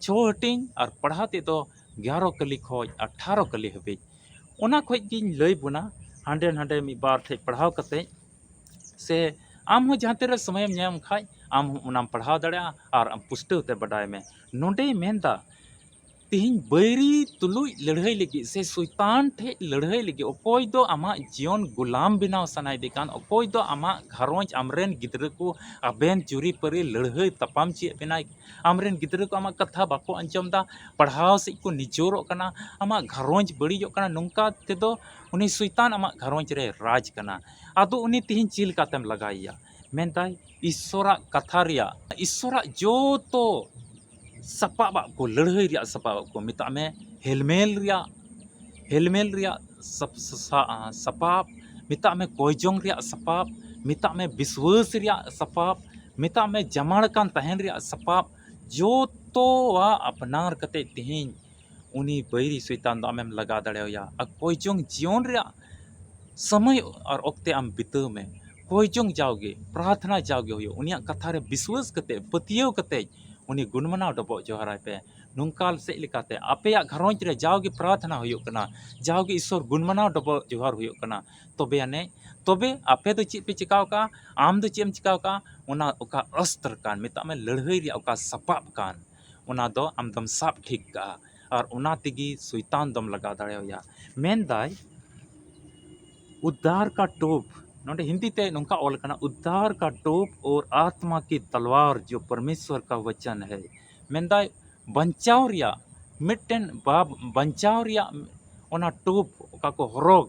ᱪᱷᱚ ᱦᱟᱹᱴᱤᱧ ᱟᱨ ᱯᱟᱲᱦᱟᱣ ᱛᱮᱫ ᱫᱚ ᱮᱜᱟᱨᱚ ᱠᱟᱹᱞᱤ ᱠᱷᱚᱡ ᱟᱴᱷᱟᱨᱚ ᱠᱟᱹᱞᱤ ᱦᱟᱹᱵᱤᱡ᱾ ᱚᱱᱟ ᱠᱷᱚᱡ ᱜᱤᱧ ᱞᱟᱹᱭ ᱵᱚᱱᱟ, ᱦᱟᱸᱰᱮ ᱱᱟᱸᱰᱮ ᱢᱤᱫ ᱵᱟᱨ ᱴᱷᱮᱡ ᱯᱟᱲᱦᱟᱣ ᱠᱟᱛᱮᱡ, ᱥᱮ ᱟᱢ ᱦᱚᱸ ᱡᱟᱦᱟᱸ ᱛᱤᱱᱨᱮ ᱥᱚᱢᱚᱭᱮᱢ ᱧᱟᱢ ᱠᱷᱟᱡ, ᱟᱢ ᱦᱚᱸ ᱚᱱᱟᱢ ᱯᱟᱲᱦᱟᱣ ᱫᱟᱲᱮᱭᱟᱜᱼᱟ ᱟᱨ ᱟᱢ ᱯᱩᱥᱴᱟᱹᱣ ᱛᱮ ᱵᱟᱰᱟᱭ ᱢᱮ᱾ ᱱᱚᱰᱮᱭ ᱢᱮᱱᱫᱟ, ᱛᱤᱦᱤᱧ ᱵᱟᱹᱭᱨᱤ ᱛᱩᱞᱩᱡ ᱞᱟᱹᱲᱦᱟᱹᱭ ᱞᱟᱹᱜᱤᱫ ᱥᱮ ᱥᱚᱭᱛᱟᱱ ᱴᱷᱮᱡ ᱞᱟᱹᱲᱦᱟᱹᱭ ᱞᱟᱹᱜᱤᱫ ᱚᱠᱚᱭ ᱫᱚ ᱟᱢᱟᱜ ᱡᱤᱭᱚᱱ ᱜᱩᱞᱟᱢ ᱵᱮᱱᱟᱣ ᱥᱟᱱᱟᱭᱮᱫᱮ ᱠᱟᱱ, ᱚᱠᱚᱭ ᱫᱚ ᱟᱢᱟᱜ ᱜᱷᱟᱨᱚᱸᱡᱽ, ᱟᱢᱨᱮᱱ ᱜᱤᱫᱽᱨᱟᱹ ᱠᱚ ᱟᱵᱮᱱ ᱡᱩᱨᱤ ᱯᱟᱹᱨᱤ ᱞᱟᱹᱲᱦᱟᱹᱭ ᱛᱟᱯᱟᱢ ᱪᱮᱫ ᱵᱮᱱᱟᱭ, ᱟᱢᱨᱮᱱ ᱜᱤᱫᱽᱨᱟᱹ ᱠᱚ ᱟᱢᱟᱜ ᱠᱟᱛᱷᱟ ᱵᱟᱠᱚ ᱟᱸᱡᱚᱢ ᱫᱟ, ᱯᱟᱲᱦᱟᱣ ᱥᱮᱫ ᱠᱚ ᱱᱤᱡᱚᱨᱚᱜ ᱠᱟᱱᱟ, ᱟᱢᱟᱜ ᱜᱷᱟᱨᱚᱸᱡᱽ ᱵᱟᱹᱲᱤᱡᱚᱜ ᱠᱟᱱᱟ, ᱱᱚᱝᱠᱟ ᱛᱮᱫᱚ ᱩᱱᱤ ᱥᱚᱭᱛᱟᱱ ᱟᱢᱟᱜ ᱜᱷᱟᱨᱚᱸᱡᱽ ᱨᱮ ᱨᱟᱡᱽ ᱠᱟᱱᱟ᱾ ᱟᱫᱚ ᱩᱱᱤ ᱛᱤᱦᱤᱧ ᱪᱮᱫ ᱞᱮᱠᱟᱛᱮᱢ ᱞᱟᱜᱟᱭᱮᱭᱟ? ᱢᱮᱱᱫᱟᱭ, ᱤᱥᱥᱚᱨᱟᱜ ᱠᱟᱛᱷᱟ ᱨᱮᱭᱟᱜ, ᱤᱥᱥᱚᱨᱟᱜ ᱡᱚᱛᱚ ᱥᱟᱯᱟᱵᱟᱜ ᱠᱚ, ᱞᱟᱹᱲᱦᱟᱹᱭ ᱨᱮᱭᱟᱜ ᱥᱟᱯᱟᱵᱟᱜ ᱠᱚ, ᱢᱮᱛᱟᱜ ᱢᱮ ᱦᱮᱞᱢᱮᱞ ᱨᱮᱭᱟᱜ, ᱦᱮᱞᱢᱮᱞ ᱨᱮᱭᱟᱜ ᱥᱟᱯ-, ᱥᱟ-, ᱥᱟ-, ᱥᱟᱯᱟᱵ, ᱢᱮᱛᱟᱜ ᱢᱮ ᱠᱚᱭᱡᱚᱝ ᱨᱮᱭᱟᱜ ᱥᱟᱯᱟᱵ, ᱢᱮᱛᱟᱜ ᱢᱮ ᱵᱤᱥᱣᱟᱹᱥ ᱨᱮᱭᱟᱜ ᱥᱟᱯᱟᱵ, ᱢᱮᱛᱟᱜ ᱢᱮ ᱡᱟᱢᱟᱲ ᱠᱟᱱ ᱛᱟᱦᱮᱱ ᱨᱮᱭᱟᱜ ᱥᱟᱯᱟᱵ, ᱡᱚᱛᱚᱣᱟᱜ ᱟᱯᱱᱟᱨ ᱠᱟᱛᱮ ᱛᱮᱦᱮᱧ ᱩᱱᱤ ᱵᱟᱹᱭᱨᱤ ᱥᱚᱭᱛᱟᱱ ᱫᱚ ᱟᱢᱮᱢ ᱞᱟᱜᱟ ᱫᱟᱲᱮᱣᱟᱭᱟ᱾ ᱟᱨ ᱠᱚᱭᱡᱚᱝ ᱡᱤᱭᱚᱱ ᱨᱮᱭᱟᱜ ᱥᱚᱢᱚᱭ ᱟᱨ ᱚᱠᱛᱮ ᱟᱢ ᱵᱤᱛᱟᱹᱣ ᱢᱮ᱾ ᱠᱚᱭᱡᱚᱝ ᱡᱟᱣᱜᱮ, ᱯᱨᱟᱨᱛᱷᱱᱟ ᱡᱟᱣᱜᱮ ᱦᱩᱭᱩᱜ, ᱩᱱᱤᱭᱟᱜ ᱠᱟᱛᱷᱟ ᱨᱮ ᱵᱤᱥᱣᱟᱹᱥ ᱠᱟᱛᱮ, ᱯᱟᱹᱛᱭᱟᱹᱣ ᱠᱟᱛᱮ ᱩᱱᱤ ᱜᱩᱱᱢᱟᱱᱟᱣ ᱰᱚᱵᱚᱜ ᱡᱚᱦᱟᱨᱟᱭ ᱯᱮ᱾ ᱱᱚᱝᱠᱟ ᱥᱮᱫ ᱞᱮᱠᱟᱛᱮ ᱟᱯᱮᱭᱟᱜ ᱜᱷᱟᱨᱚᱸᱡᱽ ᱨᱮ ᱡᱟᱣᱜᱮ ᱯᱨᱟᱨᱛᱷᱱᱟ ᱦᱩᱭᱩᱜ ᱠᱟᱱᱟ, ᱡᱟᱣᱜᱮ ᱤᱥᱥᱚᱨ ᱜᱩᱱᱢᱟᱱᱟᱣ ᱰᱚᱵᱚᱜ ᱡᱚᱦᱟᱨ ᱦᱩᱭᱩᱜ ᱠᱟᱱᱟ, ᱛᱚᱵᱮ ᱟᱹᱱᱤᱡ, ᱛᱚᱵᱮ ᱟᱯᱮ ᱫᱚ ᱪᱮᱫ ᱯᱮ ᱪᱤᱠᱟᱹᱣ ᱠᱟᱜᱼᱟ? ᱟᱢ ᱫᱚ ᱪᱮᱫ ᱮᱢ ᱪᱤᱠᱟᱹᱣ ᱠᱟᱜᱼᱟ? ᱚᱱᱟ ᱚᱠᱟ ᱚᱥᱛᱨ ᱠᱟᱱ, ᱢᱮᱛᱟᱜ ᱢᱮ ᱞᱟᱹᱲᱦᱟᱹᱭ ᱨᱮᱭᱟᱜ ᱚᱠᱟ ᱥᱟᱯᱟᱵ ᱠᱟᱱ, ᱚᱱᱟ ᱫᱚ ᱟᱢ ᱫᱚᱢ ᱥᱟᱵ ᱴᱷᱤᱠ ᱠᱟᱜᱼᱟ ᱟᱨ ᱚᱱᱟ ᱛᱮᱜᱮ ᱥᱚᱭᱛᱟᱱ ᱫᱚᱢ ᱞᱟᱜᱟ ᱫᱟᱲᱮᱣᱟᱭᱟ᱾ ᱢᱮᱱᱫᱟᱭ, ᱩᱫᱽᱫᱷᱟᱨ ᱠᱟ ᱴᱳᱯ, ᱱᱚᱰᱮ ᱦᱤᱱᱫᱤ ᱛᱮ ᱱᱚᱝᱠᱟ ᱚᱞ ᱠᱟᱱᱟ, ᱩᱫᱽᱫᱷᱟᱨ ᱠᱟ ᱴᱳᱯ ᱚᱨ ᱟᱛᱢᱟ ᱠᱤ ᱛᱟᱞᱣᱟᱨ ᱡᱚ ᱯᱚᱨᱢᱮᱥᱣᱚᱨ ᱠᱟ ᱣᱟᱪᱟᱱ ᱦᱮ᱾ ᱢᱮᱱᱫᱟᱭ, ᱵᱟᱧᱪᱟᱣ ᱨᱮᱭᱟᱜ ᱢᱤᱫᱴᱮᱱ ᱵᱟᱵ, ᱵᱟᱧᱪᱟᱣ ᱨᱮᱭᱟᱜ ᱚᱱᱟ ᱴᱳᱯ, ᱚᱠᱟ ᱠᱚ ᱦᱚᱨᱚᱜᱽ,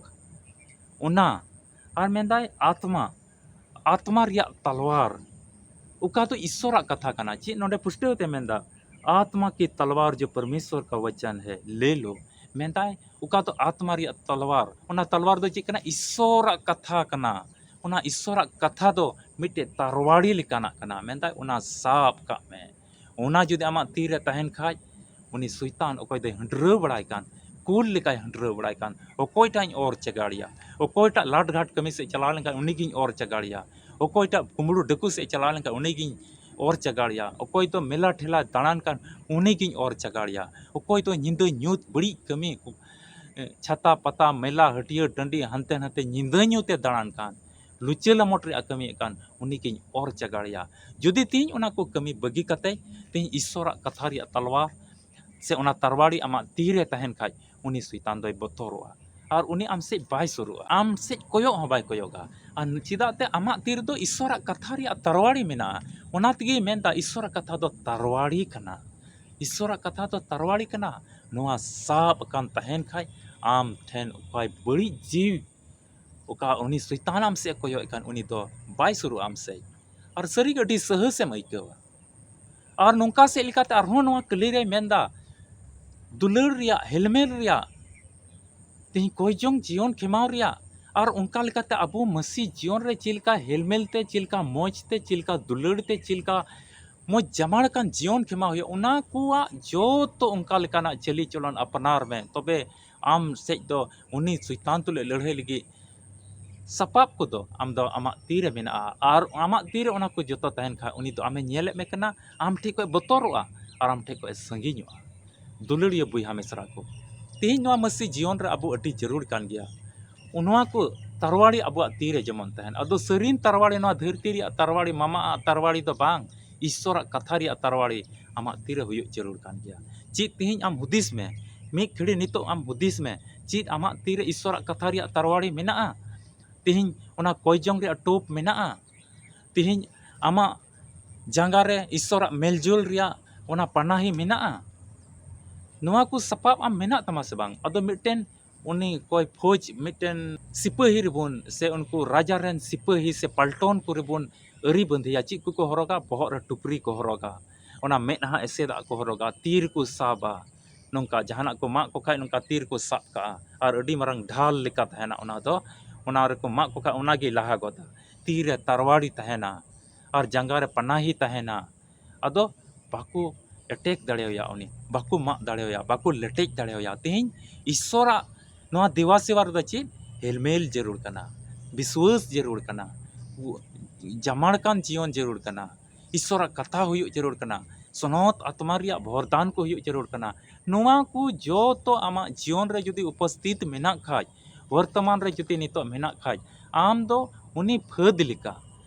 ᱚᱱᱟ, ᱟᱨ ᱢᱮᱱᱫᱟᱭ ᱟᱛᱢᱟ, ᱟᱛᱢᱟ ᱨᱮᱭᱟᱜ ᱛᱟᱞᱣᱟᱨ, ᱚᱠᱟ ᱫᱚ ᱤᱥᱥᱚᱨᱟᱜ ᱠᱟᱛᱷᱟ ᱠᱟᱱᱟ᱾ ᱪᱮᱫ ᱱᱚᱰᱮ ᱯᱩᱥᱴᱟᱹᱣ ᱛᱮ ᱢᱮᱱᱫᱟ? ᱟᱛᱢᱟ ᱠᱤ ᱛᱟᱞᱣᱟᱨ ᱡᱚ ᱯᱚᱨᱢᱮᱥᱣᱚᱨ ᱠᱟ ᱣᱟᱪᱟᱱ ᱦᱮ, ᱞᱮ ᱞᱳ᱾ ᱢᱮᱱᱫᱟᱭ ᱚᱠᱟ ᱫᱚ ᱟᱛᱢᱟ ᱨᱮᱭᱟᱜ ᱛᱟᱞᱣᱟᱨ, ᱚᱱᱟ ᱛᱟᱞᱣᱟᱨ ᱫᱚ ᱪᱮᱫ ᱠᱟᱱᱟ? ᱤᱥᱥᱚᱨᱟᱜ ᱠᱟᱛᱷᱟ ᱠᱟᱱᱟ᱾ ᱚᱱᱟ ᱤᱥᱥᱚᱨᱟᱜ ᱠᱟᱛᱷᱟ ᱫᱚ ᱢᱤᱫᱴᱮᱡ ᱛᱟᱨᱣᱟᱲᱤ ᱞᱮᱠᱟᱱᱟᱜ ᱠᱟᱱᱟ᱾ ᱢᱮᱱᱫᱟᱭ ᱚᱱᱟ ᱥᱟᱵ ᱠᱟᱜ ᱢᱮ᱾ ᱚᱱᱟ ᱡᱩᱫᱤ ᱟᱢᱟᱜ ᱛᱤ ᱨᱮ ᱛᱟᱦᱮᱱ ᱠᱷᱟᱡ, ᱩᱱᱤ ᱥᱚᱭᱛᱟᱱ ᱚᱠᱚᱭ ᱫᱚᱭ ᱦᱟᱺᱰᱨᱟᱹᱣ ᱵᱟᱲᱟᱭ ᱠᱟᱱ, ᱠᱩᱞ ᱞᱮᱠᱟᱭ ᱦᱟᱺᱰᱨᱟᱹᱣ ᱵᱟᱲᱟᱭ ᱠᱟᱱ, ᱚᱠᱚᱭᱴᱟᱜ ᱤᱧ ᱚᱨ ᱪᱟᱜᱟᱲᱮᱭᱟ, ᱚᱠᱚᱭᱴᱟᱜ ᱞᱟᱴᱜᱷᱟᱴ ᱠᱟᱹᱢᱤ ᱥᱮᱫ ᱪᱟᱞᱟᱣ ᱞᱮᱱᱠᱷᱟᱱ ᱩᱱᱤᱜᱤᱧ ᱚᱨ ᱪᱟᱜᱟᱲᱮᱭᱟ, ᱚᱠᱚᱭᱴᱟᱜ ᱠᱩᱢᱵᱽᱲᱩ ᱰᱟᱹᱠᱩ ᱥᱮᱫ ᱪᱟᱞᱟᱣ ᱞᱮᱱᱠᱷᱟᱱ ᱩᱱᱤᱜᱤᱧ ᱚᱨ ᱪᱟᱜᱟᱲᱮᱭᱟ, ᱚᱠᱚᱭ ᱫᱚ ᱢᱮᱞᱟ ᱴᱷᱮᱞᱟ ᱫᱟᱬᱟᱱ ᱠᱟᱱ ᱩᱱᱤᱜᱤᱧ ᱚᱨ ᱪᱟᱜᱟᱲᱮᱭᱟ, ᱚᱠᱚᱭ ᱫᱚ ᱧᱤᱫᱟᱹ ᱧᱩᱛ ᱵᱟᱹᱲᱤᱡ ᱠᱟᱹᱢᱤ, ᱪᱷᱟᱛᱟ ᱯᱟᱛᱟ ᱢᱮᱞᱟ ᱦᱟᱹᱴᱭᱟᱹ ᱴᱟᱺᱰᱤ ᱦᱟᱱᱛᱮ ᱱᱟᱛᱮ ᱧᱤᱫᱟᱹ ᱧᱩᱛᱮ ᱫᱟᱬᱟᱱ ᱠᱟᱱ, ᱞᱩᱪᱟᱹ ᱞᱟᱢᱚᱴ ᱨᱮᱭᱟᱜ ᱠᱟᱹᱢᱤᱭᱮᱫ ᱠᱟᱱ, ᱩᱱᱤ ᱜᱤᱧ ᱚᱨ ᱪᱟᱜᱟᱲᱮᱭᱟ᱾ ᱡᱩᱫᱤ ᱛᱮᱦᱮᱧ ᱚᱱᱟ ᱠᱚ ᱠᱟᱹᱢᱤ ᱵᱟᱹᱜᱤ ᱠᱟᱛᱮ ᱛᱮᱦᱮᱧ ᱤᱥᱥᱚᱨᱟᱜ ᱠᱟᱛᱷᱟ ᱨᱮᱭᱟᱜ ᱛᱟᱞᱣᱟᱨ ᱥᱮ ᱚᱱᱟ ᱛᱟᱨᱣᱟᱲᱤ ᱟᱢᱟᱜ ᱛᱤ ᱨᱮ ᱛᱟᱦᱮᱱ ᱠᱷᱟᱡ, ᱩᱱᱤ ᱥᱚᱭᱛᱟᱱ ᱫᱚᱭ ᱵᱚᱛᱚᱨᱚᱜᱼᱟ ᱟᱨ ᱩᱱᱤ ᱟᱢ ᱥᱮᱫ ᱵᱟᱭ ᱥᱩᱨᱩᱜᱼᱟ, ᱟᱢ ᱥᱮᱫ ᱠᱚᱭᱚᱜ ᱦᱚᱸ ᱵᱟᱭ ᱠᱚᱭᱚᱜᱟ᱾ ᱟᱨ ᱪᱮᱫᱟᱜ ᱛᱮ ᱟᱢᱟᱜ ᱛᱤ ᱨᱮᱫᱚ ᱤᱥᱥᱚᱨᱟᱜ ᱠᱟᱛᱷᱟ ᱨᱮᱭᱟᱜ ᱛᱟᱨᱣᱟᱲᱤ ᱢᱮᱱᱟᱜᱼᱟ᱾ ᱚᱱᱟ ᱛᱮᱜᱮ ᱢᱮᱱᱫᱟ ᱤᱥᱥᱚᱨᱟᱜ ᱠᱟᱛᱷᱟ ᱫᱚ ᱛᱟᱨᱣᱟᱲᱤ ᱠᱟᱱᱟ᱾ ᱤᱥᱥᱚᱨᱟᱜ ᱠᱟᱛᱷᱟ ᱫᱚ ᱛᱟᱨᱣᱟᱲᱤ ᱠᱟᱱᱟ᱾ ᱱᱚᱣᱟ ᱥᱟᱵ ᱟᱠᱟᱱ ᱛᱟᱦᱮᱱ ᱠᱷᱟᱡ ᱟᱢ ᱴᱷᱮᱱ ᱚᱠᱚᱭ ᱵᱟᱹᱲᱤᱡ ᱡᱤᱣᱤ, ᱚᱠᱟ ᱩᱱᱤ ᱥᱚᱭᱛᱟᱱ ᱟᱢ ᱥᱮᱫ ᱮ ᱠᱚᱭᱚᱜ ᱮᱫ ᱠᱟᱱ, ᱩᱱᱤ ᱫᱚ ᱵᱟᱭ ᱥᱩᱨᱩᱜᱼᱟ ᱟᱢ ᱥᱮᱫ᱾ ᱟᱨ ᱥᱟᱹᱨᱤᱜᱮ ᱟᱹᱰᱤ ᱥᱟᱦᱟᱹᱥ ᱮᱢ ᱟᱹᱭᱠᱟᱹᱣᱟ᱾ ᱟᱨ ᱱᱚᱝᱠᱟ ᱥᱮᱫ ᱞᱮᱠᱟᱛᱮ ᱟᱨᱦᱚᱸ ᱱᱚᱣᱟ ᱠᱟᱹᱞᱤ ᱨᱮᱭ ᱢᱮᱱᱫᱟ, ᱫᱩᱞᱟᱹᱲ ᱨᱮᱭᱟᱜ, ᱦᱮᱞᱢᱮᱞ ᱨᱮᱭᱟᱜ ᱛᱮᱦᱮᱧ ᱠᱚᱭ ᱡᱚᱝ ᱡᱤᱭᱚᱱ ᱠᱷᱮᱢᱟᱣ ᱨᱮᱭᱟᱜ, ᱟᱨ ᱚᱱᱠᱟ ᱞᱮᱠᱟᱛᱮ ᱟᱵᱚ ᱢᱟᱹᱥᱤ ᱡᱤᱭᱚᱱ ᱨᱮ ᱪᱮᱫ ᱞᱮᱠᱟ ᱦᱮᱞᱢᱮᱞ ᱛᱮ, ᱪᱮᱫ ᱞᱮᱠᱟ ᱢᱚᱡᱽ ᱛᱮ, ᱪᱮᱫ ᱞᱮᱠᱟ ᱫᱩᱞᱟᱹᱲ ᱛᱮ, ᱪᱮᱫ ᱞᱮᱠᱟ ᱢᱚᱡᱽ ᱡᱟᱢᱟᱲ ᱟᱠᱟᱱ ᱡᱤᱭᱚᱱ ᱠᱷᱮᱢᱟᱣ ᱦᱩᱭᱩᱜᱼᱟ, ᱚᱱᱟ ᱠᱚᱣᱟᱜ ᱡᱚᱛᱚ ᱚᱱᱠᱟ ᱞᱮᱠᱟᱱᱟᱜ ᱪᱟᱹᱞᱤ ᱪᱚᱞᱚᱱ ᱟᱯᱱᱟᱨ ᱢᱮ᱾ ᱛᱚᱵᱮ ᱟᱢ ᱥᱮᱫ ᱫᱚ ᱩᱱᱤ ᱥᱚᱭᱛᱟᱱ ᱛᱩᱞᱩᱡ ᱞᱟᱹᱲᱦᱟᱹᱭ ᱞᱟᱹᱜᱤᱫ ᱥᱟᱯᱟᱵ ᱠᱚᱫᱚ ᱟᱢ ᱫᱚ ᱟᱢᱟᱜ ᱛᱤ ᱨᱮ ᱢᱮᱱᱟᱜᱼᱟ, ᱟᱨ ᱟᱢᱟᱜ ᱛᱤ ᱨᱮ ᱚᱱᱟ ᱠᱚ ᱡᱚᱛᱚ ᱛᱟᱦᱮᱱ ᱠᱷᱟᱱ, ᱩᱱᱤ ᱫᱚ ᱟᱢᱮ ᱧᱮᱞᱮᱫ ᱢᱮ ᱠᱟᱱᱟ, ᱟᱢ ᱴᱷᱮᱱ ᱠᱷᱚᱱ ᱵᱚᱛᱚᱨᱚᱜᱼᱟ ᱟᱨ ᱟᱢ ᱴᱷᱮᱱ ᱠᱷᱚᱱ ᱥᱟᱺᱜᱤᱧᱚᱜᱼᱟ᱾ ᱫᱩᱞᱟᱹᱲᱤᱭᱟᱹ ᱵᱚᱭᱦᱟ ᱢᱤᱥᱨᱟ ᱠᱚ, ᱛᱮᱦᱮᱧ ᱱᱚᱣᱟ ᱢᱟᱹᱥᱤ ᱡᱤᱭᱚᱱ ᱨᱮ ᱟᱵᱚ ᱟᱹᱰᱤ ᱡᱟᱹᱨᱩᱲ ᱠᱟᱱ ᱜᱮᱭᱟ᱾ ᱱᱚᱣᱟ ᱠᱚ ᱛᱟᱨᱣᱟᱲᱤ ᱟᱵᱚᱣᱟᱜ ᱛᱤ ᱨᱮ ᱡᱮᱢᱚᱱ ᱛᱟᱦᱮᱱ, ᱟᱫᱚ ᱥᱟᱹᱨᱤᱱ ᱛᱟᱨᱣᱟᱲᱤ, ᱱᱚᱣᱟ ᱫᱷᱟᱹᱨᱛᱤ ᱨᱮᱭᱟᱜ ᱛᱟᱨᱣᱟᱲᱤ, ᱢᱟᱢᱟᱜ ᱛᱟᱨᱣᱟᱲᱤ ᱫᱚ ᱵᱟᱝ, ᱤᱥᱥᱚᱨᱟᱜ ᱠᱟᱛᱷᱟ ᱨᱮᱭᱟᱜ ᱛᱟᱨᱣᱟᱲᱤ ᱟᱢᱟᱜ ᱛᱤ ᱨᱮ ᱦᱩᱭᱩᱜ ᱡᱟᱹᱨᱩᱲ ᱠᱟᱱ ᱜᱮᱭᱟ᱾ ᱪᱮᱫ ᱛᱮᱦᱮᱧ ᱟᱢ ᱦᱩᱫᱤᱥ ᱢᱮ, ᱢᱤᱫ ᱜᱷᱟᱹᱲᱤ ᱱᱤᱛᱚᱜ ᱟᱢ ᱦᱩᱫᱤᱥ ᱢᱮ, ᱪᱮᱫ ᱟᱢᱟᱜ ᱛᱤ ᱨᱮ ᱤᱥᱥᱚᱨᱟᱜ ᱠᱟᱛᱷᱟ ᱨᱮᱭᱟᱜ ᱛᱟᱨᱣᱟᱲᱤ ᱢᱮᱱᱟᱜᱼᱟ? ᱛᱮᱦᱮᱧ ᱚᱱᱟ ᱠᱚᱭ ᱡᱚᱝ ᱨᱮᱭᱟᱜ ᱴᱳᱯ ᱢᱮᱱᱟᱜᱼᱟ? ᱛᱮᱦᱮᱧ ᱟᱢᱟᱜ ᱡᱟᱸᱜᱟ ᱨᱮ ᱤᱥᱥᱚᱨᱟᱜ ᱢᱮᱞᱡᱳᱞ ᱨᱮᱭᱟᱜ ᱚᱱᱟ ᱯᱟᱱᱟᱦᱤ ᱢᱮᱱᱟᱜᱼᱟ? ᱱᱚᱣᱟ ᱠᱚ ᱥᱟᱯᱟᱵ ᱟᱢ ᱢᱮᱱᱟᱜ ᱛᱟᱢᱟ ᱥᱮ ᱵᱟᱝ? ᱟᱫᱚ ᱢᱤᱫᱴᱮᱱ ᱩᱱᱤ ᱚᱠᱚᱭ ᱯᱷᱳᱡᱽ, ᱢᱤᱫᱴᱮᱱ ᱥᱤᱯᱟᱹᱦᱤ ᱨᱮᱵᱚᱱ, ᱥᱮ ᱩᱱᱠᱩ ᱨᱟᱡᱟ ᱨᱮᱱ ᱥᱤᱯᱟᱹᱦᱤ ᱥᱮ ᱯᱟᱞᱴᱚᱱ ᱠᱚᱨᱮ ᱵᱚᱱ ᱟᱹᱨᱤ ᱵᱟᱸᱫᱮᱭᱟ, ᱪᱮᱫ ᱠᱚᱠᱚ ᱦᱚᱨᱚᱜᱟ? ᱵᱚᱦᱚᱜ ᱨᱮ ᱴᱩᱯᱨᱤ ᱠᱚ ᱦᱚᱨᱚᱜᱟ, ᱚᱱᱟ ᱢᱮᱫᱦᱟ ᱮᱥᱮᱫᱟᱜ ᱠᱚ ᱦᱚᱨᱚᱜᱟ, ᱛᱤ ᱨᱮᱠᱚ ᱥᱟᱵᱟ, ᱱᱚᱝᱠᱟ ᱡᱟᱦᱟᱱᱟᱜ ᱠᱚ ᱢᱟᱜ ᱠᱚ ᱠᱷᱟᱡ ᱱᱚᱝᱠᱟ ᱛᱤ ᱨᱮᱠᱚ ᱥᱟᱵ ᱠᱟᱜᱼᱟ, ᱟᱨ ᱟᱹᱰᱤ ᱢᱟᱨᱟᱝ ᱰᱷᱟᱞ ᱞᱮᱠᱟ ᱛᱟᱦᱮᱱᱟ ᱚᱱᱟ ᱫᱚ, ᱚᱱᱟ ᱨᱮᱠᱚ ᱢᱟᱜ ᱠᱚ ᱠᱷᱟᱡ ᱚᱱᱟᱜᱮ ᱞᱟᱦᱟ ᱜᱚᱫᱟ, ᱛᱤ ᱨᱮ ᱛᱟᱨᱣᱟᱲᱤ ᱛᱟᱦᱮᱱᱟ, ᱟᱨ ᱡᱟᱸᱜᱟ ᱨᱮ ᱯᱟᱱᱟᱦᱤ ᱛᱟᱦᱮᱱᱟ᱾ ᱟᱫᱚ ᱵᱟᱠᱚ ᱮᱴᱮᱠ ᱫᱟᱲᱮᱣᱟᱭᱟ, ᱩᱱᱤ ᱵᱟᱠᱚ ᱢᱟᱜ ᱫᱟᱲᱮᱣᱟᱭᱟ, ᱵᱟᱠᱚ ᱞᱮᱴᱮᱡ ᱫᱟᱲᱮᱣᱟᱭᱟ᱾ ᱛᱮᱦᱮᱧ ᱤᱥᱥᱚᱨᱟᱜ ᱱᱚᱣᱟ ᱫᱮᱣᱟ ᱥᱮᱣᱟ ᱨᱮᱫᱚ ᱪᱮᱫ? ᱦᱮᱞᱢᱮᱞ ᱡᱟᱹᱨᱩᱲ ᱠᱟᱱᱟ, ᱵᱤᱥᱣᱟᱹᱥ ᱡᱟᱹᱨᱩᱲ ᱠᱟᱱᱟ, ᱡᱟᱢᱟᱲ ᱠᱟᱱ ᱡᱤᱭᱚᱱ ᱡᱟᱹᱨᱩᱲ ᱠᱟᱱᱟ, ᱤᱥᱥᱚᱨᱟᱜ ᱠᱟᱛᱷᱟ ᱦᱩᱭᱩᱜ ᱡᱟᱹᱨᱩᱲ ᱠᱟᱱᱟ, ᱥᱚᱱᱚᱛ ᱟᱛᱢᱟ ᱨᱮᱭᱟᱜ ᱵᱷᱚᱨᱫᱟᱱ ᱠᱚ ᱦᱩᱭᱩᱜ ᱡᱟᱹᱨᱩᱲ ᱠᱟᱱᱟ᱾ ᱱᱚᱣᱟ ᱠᱚ ᱡᱚᱛᱚ ᱟᱢᱟᱜ ᱡᱤᱭᱚᱱ ᱨᱮ ᱡᱩᱫᱤ ᱩᱯᱚᱥᱛᱷᱤᱛ ᱢᱮᱱᱟᱜ ᱠᱷᱟᱡ, ᱵᱚᱨᱛᱚᱢᱟᱱ ᱨᱮ ᱡᱩᱫᱤ ᱱᱤᱛᱚᱜ ᱢᱮᱱᱟᱜ ᱠᱷᱟᱡ, ᱟᱢ ᱫᱚ ᱩᱱᱤ ᱯᱷᱟᱹᱫ ᱞᱮᱠᱟ,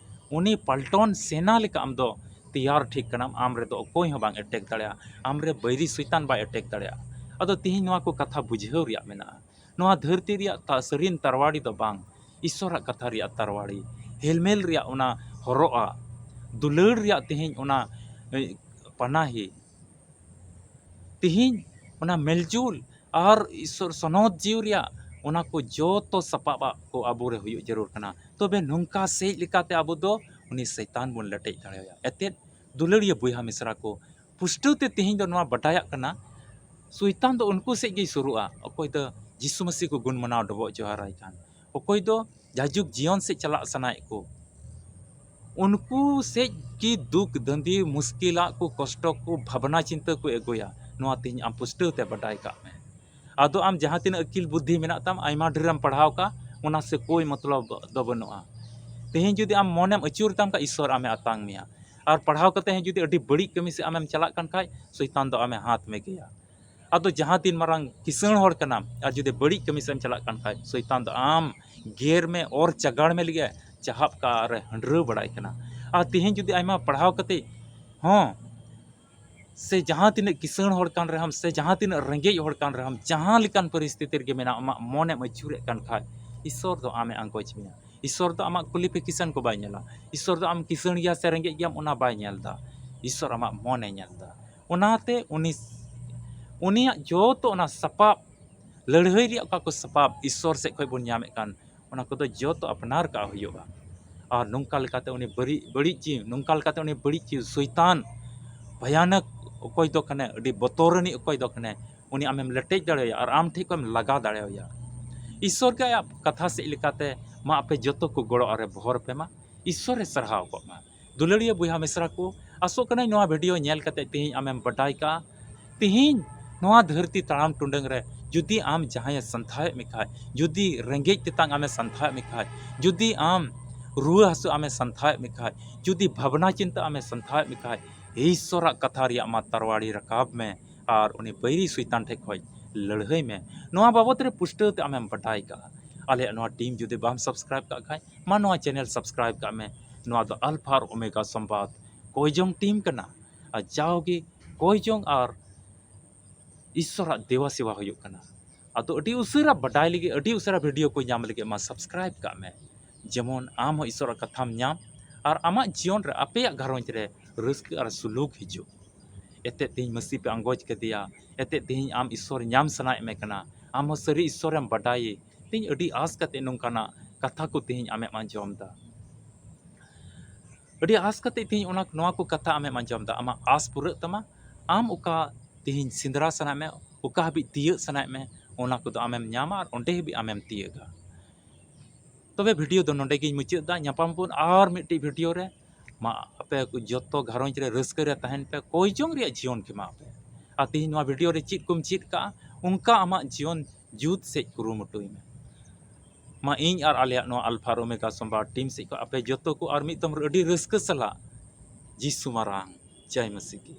ᱩᱱᱤ ᱯᱟᱞᱴᱚᱱ ᱥᱮᱱᱟ ᱞᱮᱠᱟ ᱟᱢ ᱫᱚ ᱛᱮᱭᱟᱨ ᱴᱷᱤᱠ ᱠᱟᱱᱟᱢ᱾ ᱟᱢ ᱨᱮᱫᱚ ᱚᱠᱚᱭ ᱦᱚᱸ ᱵᱟᱝ ᱮᱴᱮᱠ ᱫᱟᱲᱮᱭᱟᱜᱼᱟ, ᱟᱢ ᱨᱮ ᱵᱟᱹᱭᱨᱤ ᱥᱚᱭᱛᱟᱱ ᱵᱟᱭ ᱮᱴᱮᱠ ᱫᱟᱲᱮᱭᱟᱜᱼᱟ᱾ ᱟᱫᱚ ᱛᱤᱦᱤᱧ ᱱᱚᱣᱟ ᱠᱚ ᱠᱟᱛᱷᱟ ᱵᱩᱡᱷᱟᱹᱣ ᱨᱮᱭᱟᱜ ᱢᱮᱱᱟᱜᱼᱟ᱾ ᱱᱚᱣᱟ ᱫᱷᱟᱹᱨᱛᱤ ᱨᱮᱭᱟᱜ ᱛᱟ-, ᱥᱟᱹᱨᱤᱱ ᱛᱟᱨᱣᱟᱲᱤ ᱫᱚ ᱵᱟᱝ, ᱤᱥᱥᱚᱨᱟᱜ ᱠᱟᱛᱷᱟ ᱨᱮᱭᱟᱜ ᱛᱟᱨᱣᱟᱲᱤ, ᱦᱮᱞᱢᱮᱞ ᱨᱮᱭᱟᱜ ᱚᱱᱟ ᱦᱚᱨᱚᱜᱼᱟ, ᱫᱩᱞᱟᱹᱲ ᱨᱮᱭᱟᱜ ᱛᱮᱦᱮᱧ ᱚᱱᱟ, ᱮ, ᱯᱟᱱᱟᱦᱤ᱾ ᱛᱮᱦᱮᱧ ᱚᱱᱟ ᱢᱮᱞᱡᱩᱞ ᱟᱨ ᱤᱥᱥᱚᱨ ᱥᱚᱱᱚᱛ ᱡᱤᱣᱤ ᱨᱮᱭᱟᱜ ᱚᱱᱟ ᱠᱚ ᱡᱚᱛᱚ ᱥᱟᱯᱟᱵᱟᱜ ᱠᱚ ᱟᱵᱚ ᱨᱮ ᱦᱩᱭᱩᱜ ᱡᱟᱹᱨᱩᱲ ᱠᱟᱱᱟ᱾ ᱛᱚᱵᱮ ᱱᱚᱝᱠᱟ ᱥᱮᱡ ᱞᱮᱠᱟᱛᱮ ᱟᱵᱚ ᱫᱚ ᱩᱱᱤ ᱥᱚᱭᱛᱟᱱ ᱵᱚᱱ ᱞᱮᱴᱮᱡ ᱫᱟᱲᱮᱣᱟᱭᱟ᱾ ᱮᱛᱮᱫ ᱫᱩᱞᱟᱹᱲᱤᱭᱟᱹ ᱵᱚᱭᱦᱟ ᱢᱤᱥᱨᱟ ᱠᱚ, ᱯᱩᱥᱴᱟᱹᱣ ᱛᱮ ᱛᱮᱦᱮᱧ ᱫᱚ ᱱᱚᱣᱟ ᱵᱟᱰᱟᱭᱟᱜ ᱠᱟᱱᱟ, ᱥᱚᱭᱛᱟᱱ ᱫᱚ ᱩᱱᱠᱩ ᱥᱮᱡ ᱜᱮᱭ ᱥᱩᱨᱩᱜᱼᱟ, ᱚᱠᱚᱭ ᱫᱚ ᱡᱤᱥᱩ ᱢᱟᱹᱥᱤ ᱠᱚ ᱜᱩᱱ ᱢᱟᱱᱟᱣ ᱰᱚᱵᱚᱜ ᱡᱚᱦᱟᱨᱟᱭ ᱠᱟᱱ, ᱚᱠᱚᱭ ᱫᱚ ᱡᱟᱭᱡᱩᱜᱽ ᱡᱤᱭᱚᱱ ᱥᱮᱫ ᱪᱟᱞᱟᱜ ᱥᱟᱱᱟᱭᱮᱫ ᱠᱚ, ᱩᱱᱠᱩ ᱥᱮᱫ ᱜᱮ ᱫᱩᱠ ᱫᱟᱹᱱᱫᱤ ᱢᱩᱥᱠᱤᱞᱟᱜ ᱠᱚ, ᱠᱚᱥᱴᱚ ᱠᱚ, ᱵᱷᱟᱵᱽᱱᱟ ᱪᱤᱱᱛᱟᱹ ᱠᱚ ᱟᱹᱜᱩᱭᱟ, ᱱᱚᱣᱟ ᱛᱮᱦᱮᱧ ᱟᱢ ᱯᱩᱥᱴᱟᱹᱣ ᱛᱮ ᱵᱟᱰᱟᱭ ᱠᱟᱜ ᱢᱮ᱾ ᱟᱫᱚ ᱟᱢ ᱡᱟᱦᱟᱸ ᱛᱤᱱᱟᱹᱜ ᱟᱹᱠᱤᱞ ᱵᱩᱫᱽᱫᱷᱤ ᱢᱮᱱᱟᱜ ᱛᱟᱢ, ᱟᱭᱢᱟ ᱰᱷᱮᱨᱮᱢ ᱯᱟᱲᱦᱟᱣ ᱠᱟᱜ, ᱚᱱᱟ ᱥᱮ ᱠᱳᱭ ᱢᱚᱛᱞᱚᱵ ᱫᱚ ᱵᱟᱹᱱᱩᱜᱼᱟ᱾ ᱛᱮᱦᱮᱧ ᱡᱩᱫᱤ ᱟᱢ ᱢᱚᱱᱮᱢ ᱟᱹᱪᱩᱨ ᱛᱟᱢ ᱠᱷᱟᱡ, ᱤᱥᱥᱚᱨ ᱟᱢᱮ ᱟᱛᱟᱝ ᱢᱮᱭᱟ᱾ ᱟᱨ ᱯᱟᱲᱦᱟᱣ ᱠᱟᱛᱮ ᱦᱚᱸ ᱡᱩᱫᱤ ᱟᱹᱰᱤ ᱵᱟᱹᱲᱤᱡ ᱠᱟᱹᱢᱤ ᱥᱮᱫ ᱟᱢᱮᱢ ᱪᱟᱞᱟᱜ ᱠᱟᱱ ᱠᱷᱟᱡ, ᱥᱚᱭᱛᱟᱱ ᱫᱚ ᱟᱢᱮ ᱦᱟᱛ ᱢᱮ ᱜᱮᱭᱟ᱾ ᱟᱫᱚ ᱡᱟᱦᱟᱸ ᱛᱤᱱ ᱢᱟᱨᱟᱝ ᱠᱤᱥᱟᱹᱬ ᱦᱚᱲ ᱠᱟᱱᱟᱢ ᱟᱨ ᱡᱩᱫᱤ ᱵᱟᱹᱲᱤᱡ ᱠᱟᱹᱢᱤ ᱥᱮᱫ ᱮᱢ ᱪᱟᱞᱟᱜ ᱠᱟᱱ ᱠᱷᱟᱡ, ᱥᱚᱭᱛᱟᱱ ᱫᱚ ᱟᱢ ᱜᱮᱨ ᱢᱮ, ᱚᱨ ᱪᱟᱜᱟᱲ ᱢᱮ ᱞᱟᱹᱜᱤᱫ ᱮ ᱪᱟᱦᱟᱵ ᱠᱟᱜ ᱟᱨ ᱮ ᱦᱟᱺᱰᱨᱟᱹᱣ ᱵᱟᱲᱟᱭ ᱠᱟᱱᱟ᱾ ᱟᱨ ᱛᱮᱦᱮᱧ ᱡᱩᱫᱤ ᱟᱭᱢᱟ ᱯᱟᱲᱦᱟᱣ ᱠᱟᱛᱮ ᱦᱚᱸ ᱥᱮ ᱡᱟᱦᱟᱸ ᱛᱤᱱᱟᱹᱜ ᱠᱤᱥᱟᱹᱬ ᱦᱚᱲ ᱠᱟᱱ ᱨᱮᱦᱚᱸᱢ ᱥᱮ ᱡᱟᱦᱟᱸ ᱛᱤᱱᱟᱹᱜ ᱨᱮᱸᱜᱮᱡ ᱦᱚᱲ ᱠᱟᱱ ᱨᱮᱦᱚᱸᱢ, ᱡᱟᱦᱟᱸ ᱞᱮᱠᱟᱱ ᱯᱚᱨᱤᱥᱛᱷᱤᱛᱤ ᱨᱮᱜᱮ ᱢᱮᱱᱟᱜ, ᱟᱢᱟᱜ ᱢᱚᱱᱮᱢ ᱟᱹᱪᱩᱨᱮᱫ ᱠᱟᱱ ᱠᱷᱟᱡ, ᱤᱥᱥᱚᱨ ᱫᱚ ᱟᱢᱮ ᱟᱸᱜᱚᱪ ᱢᱮᱭᱟ᱾ ᱤᱥᱥᱚᱨ ᱫᱚ ᱟᱢᱟᱜ qualification ᱠᱚ ᱵᱟᱭ ᱧᱮᱞᱟ᱾ ᱤᱥᱥᱚᱨ ᱫᱚ ᱟᱢ ᱠᱤᱥᱟᱹᱬ ᱜᱮᱭᱟ ᱥᱮ ᱨᱮᱸᱜᱮᱡ ᱜᱮᱭᱟᱢ, ᱚᱱᱟ ᱵᱟᱭ ᱧᱮᱞ ᱮᱫᱟ᱾ ᱤᱥᱥᱚᱨ ᱟᱢᱟᱜ ᱢᱚᱱᱮ ᱧᱮᱞ ᱮᱫᱟ᱾ ᱚᱱᱟᱛᱮ ᱩᱱᱤ, ᱩᱱᱤᱭᱟᱜ ᱡᱚᱛᱚ ᱚᱱᱟ ᱥᱟᱯᱟᱵ, ᱞᱟᱹᱲᱦᱟᱹᱭ ᱨᱮᱭᱟᱜ ᱚᱠᱟ ᱠᱚ ᱥᱟᱯᱟᱵ ᱤᱥᱥᱚᱨ ᱥᱮᱫ ᱠᱷᱚᱱ ᱵᱚᱱ ᱧᱟᱢᱮᱫ ᱠᱟᱱ, ᱚᱱᱟ ᱠᱚᱫᱚ ᱡᱚᱛᱚ ᱟᱯᱱᱟᱨ ᱠᱟᱜ ᱦᱩᱭᱩᱜᱼᱟ᱾ ᱟᱨ ᱱᱚᱝᱠᱟ ᱞᱮᱠᱟᱛᱮ ᱩᱱᱤ ᱵᱟᱹᱲᱤᱡ, ᱵᱟᱹᱲᱤᱡ ᱡᱤᱣᱤ, ᱱᱚᱝᱠᱟ ᱞᱮᱠᱟᱛᱮ ᱩᱱᱤ ᱵᱟᱹᱲᱤᱡ ᱡᱤᱣᱤ ᱥᱚᱭᱛᱟᱱ, ᱵᱷᱚᱭᱟᱱᱚᱠ ᱚᱠᱚᱭ ᱫᱚ ᱠᱟᱱᱟᱭ, ᱟᱹᱰᱤ ᱵᱚᱛᱚᱨᱟᱱᱤᱡ ᱚᱠᱚᱭ ᱫᱚ ᱠᱟᱱᱟᱭ, ᱩᱱᱤ ᱟᱢᱮᱢ ᱞᱮᱴᱮᱡ ᱫᱟᱲᱮᱣᱟᱭᱟ ᱟᱨ ᱟᱢ ᱴᱷᱮᱱ ᱠᱷᱚᱱᱮᱢ ᱞᱟᱜᱟ ᱫᱟᱲᱮᱣᱟᱭᱟ᱾ ᱤᱥᱥᱚᱨ ᱜᱮ ᱟᱭᱟᱜ ᱠᱟᱛᱷᱟ ᱥᱮᱫ ᱞᱮᱠᱟᱛᱮ, ᱢᱟ ᱟᱯᱮ ᱡᱚᱛᱚ ᱠᱚ ᱜᱚᱲᱚ ᱟᱨᱮ ᱵᱚᱦᱚᱨ ᱯᱮ ᱢᱟ, ᱤᱥᱥᱚᱨᱮ ᱥᱟᱨᱦᱟᱣ ᱠᱚᱜ ᱢᱟ᱾ ᱫᱩᱞᱟᱹᱲᱤᱭᱟᱹ ᱵᱚᱭᱦᱟ ᱢᱤᱥᱨᱟ ᱠᱚ, ᱟᱥᱚᱜ ᱠᱟᱹᱱᱟᱹᱧ ᱱᱚᱣᱟ video ᱧᱮᱞ ᱠᱟᱛᱮ ᱛᱮᱦᱮᱧ ᱟᱢᱮᱢ ᱵᱟᱰᱟᱭ ᱠᱟᱜᱼᱟ᱾ ᱛᱮᱦᱮᱧ ᱱᱚᱣᱟ ᱫᱷᱟᱹᱨᱛᱤ ᱛᱟᱲᱟᱢ ᱴᱩᱰᱟᱹᱝ ᱨᱮ ᱡᱩᱫᱤ ᱟᱢ ᱡᱟᱦᱟᱸᱭᱮ ᱥᱟᱱᱛᱷᱟᱣᱮᱫ ᱢᱮ ᱠᱷᱟᱡ, ᱡᱩᱫᱤ ᱨᱮᱸᱜᱮᱡ ᱛᱮᱛᱟᱝ ᱟᱢᱮ ᱥᱟᱱᱛᱷᱟᱣᱮᱫ ᱢᱮ ᱠᱷᱟᱡ, ᱡᱩᱫᱤ ᱟᱢ ᱨᱩᱣᱟᱹ ᱦᱟᱹᱥᱩ ᱟᱢᱮ ᱥᱟᱱᱛᱷᱟᱣᱮᱫ ᱢᱮ ᱠᱷᱟᱡ, ᱡᱩᱫᱤ ᱵᱷᱟᱵᱽᱱᱟ ᱪᱤᱱᱛᱟᱹ ᱟᱢᱮ ᱥᱟᱱᱛᱷᱟᱣᱮᱫ ᱢᱮ ᱠᱷᱟᱡ, ᱤᱥᱥᱚᱨᱟᱜ ᱠᱟᱛᱷᱟ ᱨᱮᱭᱟᱜ ᱢᱟ ᱛᱟᱨᱣᱟᱲᱤ ᱨᱟᱠᱟᱵ ᱢᱮ ᱟᱨ ᱩᱱᱤ ᱵᱟᱹᱭᱨᱤ ᱥᱚᱭᱛᱟᱱ ᱴᱷᱮᱡ ᱠᱷᱚᱡ ᱞᱟᱹᱲᱦᱟᱹᱭ ᱢᱮ᱾ ᱱᱚᱣᱟ ᱵᱟᱵᱚᱛ ᱨᱮ ᱯᱩᱥᱴᱟᱹᱣ ᱛᱮ ᱟᱢᱮᱢ ᱵᱟᱰᱟᱭ ᱠᱟᱜᱼᱟ᱾ ᱟᱞᱮᱭᱟᱜ ᱱᱚᱣᱟ team ᱡᱩᱫᱤ ᱵᱟᱢ subscribe ᱠᱟᱜ ᱠᱷᱟᱡ, ᱢᱟ ᱱᱚᱣᱟ channel subscribe ᱠᱟᱜ ᱢᱮ᱾ ᱱᱚᱣᱟ ᱫᱚ ᱟᱞᱯᱷᱟ ᱟᱨ ᱳᱢᱮᱜᱟ ᱥᱚᱢᱵᱟᱫ ᱠᱚᱭᱡᱚᱝ team ᱠᱟᱱᱟ᱾ ᱟᱨ ᱡᱟᱣᱜᱮ ᱠᱚᱭᱡᱚᱝ ᱟᱨ ᱤᱥᱥᱚᱨᱟᱜ ᱫᱮᱣᱟ ᱥᱮᱣᱟ ᱦᱩᱭᱩᱜ ᱠᱟᱱᱟ᱾ ᱟᱫᱚ ᱟᱹᱰᱤ ᱩᱥᱟᱹᱨᱟ ᱵᱟᱰᱟᱭ ᱞᱟᱹᱜᱤᱫ, ᱟᱹᱰᱤ ᱩᱥᱟᱹᱨᱟ video ᱠᱚ ᱧᱟᱢ ᱞᱟᱹᱜᱤᱫ ᱢᱟ subscribe ᱠᱟᱜ ᱢᱮ, ᱡᱮᱢᱚᱱ ᱟᱢ ᱦᱚᱸ ᱤᱥᱥᱚᱨᱟᱜ ᱠᱟᱛᱷᱟᱢ ᱧᱟᱢ ᱟᱨ ᱟᱢᱟᱜ ᱡᱤᱭᱚᱱ ᱨᱮ ᱟᱯᱮᱭᱟᱜ ᱜᱷᱟᱨᱚᱸᱡᱽ ᱨᱮ ᱨᱟᱹᱥᱠᱟᱹ ᱟᱨ ᱥᱩᱞᱩᱠ ᱦᱤᱡᱩᱜ᱾ ᱮᱛᱮᱫ ᱛᱮᱦᱮᱧ ᱢᱟᱹᱥᱤ ᱯᱮ ᱟᱸᱜᱚᱪ ᱠᱮᱫᱮᱭᱟ, ᱮᱛᱮᱫ ᱛᱮᱦᱮᱧ ᱟᱢ ᱤᱥᱥᱚᱨ ᱧᱟᱢ ᱥᱟᱱᱟᱭᱮᱫ ᱢᱮ ᱠᱟᱱᱟ, ᱟᱢ ᱦᱚᱸ ᱥᱟᱹᱨᱤ ᱤᱥᱥᱚᱨᱮᱢ ᱵᱟᱰᱟᱭᱮ᱾ ᱛᱮᱦᱮᱧ ᱟᱹᱰᱤ ᱟᱸᱥ ᱠᱟᱛᱮ ᱱᱚᱝᱠᱟᱱᱟᱜ ᱠᱟᱛᱷᱟ ᱠᱚ ᱛᱮᱦᱮᱧ ᱟᱢᱮᱢ ᱟᱸᱡᱚᱢ ᱮᱫᱟ᱾ ᱟᱹᱰᱤ ᱟᱸᱥ ᱠᱟᱛᱮ ᱛᱮᱦᱮᱧ ᱚᱱᱟ, ᱱᱚᱣᱟ ᱠᱚ ᱠᱟᱛᱷᱟ ᱟᱢᱮᱢ ᱟᱸᱡᱚᱢ ᱮᱫᱟ᱾ ᱟᱢᱟᱜ ᱟᱸᱥ ᱯᱩᱨᱟᱹᱜ ᱛᱟᱢᱟ᱾ ᱟᱢ ᱚᱠᱟ ᱛᱮᱦᱮᱧ ᱥᱮᱸᱫᱽᱨᱟ ᱥᱟᱱᱟᱭᱮᱫ ᱢᱮ, ᱚᱠᱟ ᱦᱟᱹᱵᱤᱡ ᱛᱤᱭᱟᱹᱜ ᱥᱟᱱᱟᱭᱮᱫ ᱢᱮ, ᱚᱱᱟ ᱠᱚᱫᱚ ᱟᱢᱮᱢ ᱧᱟᱢᱟ ᱟᱨ ᱚᱸᱰᱮ ᱦᱟᱹᱵᱤᱡ ᱟᱢᱮᱢ ᱛᱤᱭᱟᱹᱜᱟ᱾ ᱛᱚᱵᱮ ᱵᱷᱤᱰᱤᱭᱳ ᱫᱚ ᱱᱚᱰᱮ ᱜᱤᱧ ᱢᱩᱪᱟᱹᱫ ᱮᱫᱟ᱾ ᱧᱟᱯᱟᱢ ᱵᱚᱱ ᱟᱨ ᱢᱤᱫᱴᱤᱡ ᱵᱷᱤᱰᱤᱭᱳ ᱨᱮ᱾ ᱢᱟ ᱟᱯᱮ ᱠᱚ ᱡᱚᱛᱚ ᱜᱷᱟᱨᱚᱸᱡᱽ ᱨᱮ ᱨᱟᱹᱥᱠᱟᱹ ᱨᱮ ᱛᱟᱦᱮᱱ ᱯᱮ, ᱠᱚᱭ ᱡᱚᱝ ᱨᱮᱭᱟᱜ ᱡᱤᱭᱚᱱ ᱠᱷᱮᱢᱟᱣ ᱯᱮ᱾ ᱟᱨ ᱛᱮᱦᱮᱧ ᱱᱚᱣᱟ ᱵᱷᱤᱰᱤᱭᱳ ᱨᱮ ᱪᱮᱫ ᱠᱚᱢ ᱪᱮᱫ ᱠᱟᱜᱼᱟ, ᱚᱱᱠᱟ ᱟᱢᱟᱜ ᱡᱤᱭᱚᱱ ᱡᱩᱛ ᱥᱮᱫ ᱠᱩᱨᱩᱢᱩᱴᱩᱭ ᱢᱮ᱾ ᱢᱟ ᱤᱧ ᱟᱨ ᱟᱞᱮᱭᱟᱜ ᱱᱚᱣᱟ ᱟᱞᱯᱷᱟ ᱟᱨ ᱳᱢᱮᱜᱟ ᱥᱚᱢᱵᱟᱫ ᱴᱤᱢ ᱥᱮᱫ ᱠᱷᱚᱱ ᱟᱯᱮ ᱡᱚᱛᱚ ᱠᱚ ᱟᱨ ᱢᱤᱫ ᱫᱚᱢ ᱟᱹᱰᱤ ᱨᱟᱹᱥᱠᱟᱹ ᱥᱟᱞᱟᱜ ᱡᱤᱥᱩ ᱢᱟᱨᱟᱝ ᱡᱟᱭ ᱢᱟᱹᱥᱤ ᱠᱤ᱾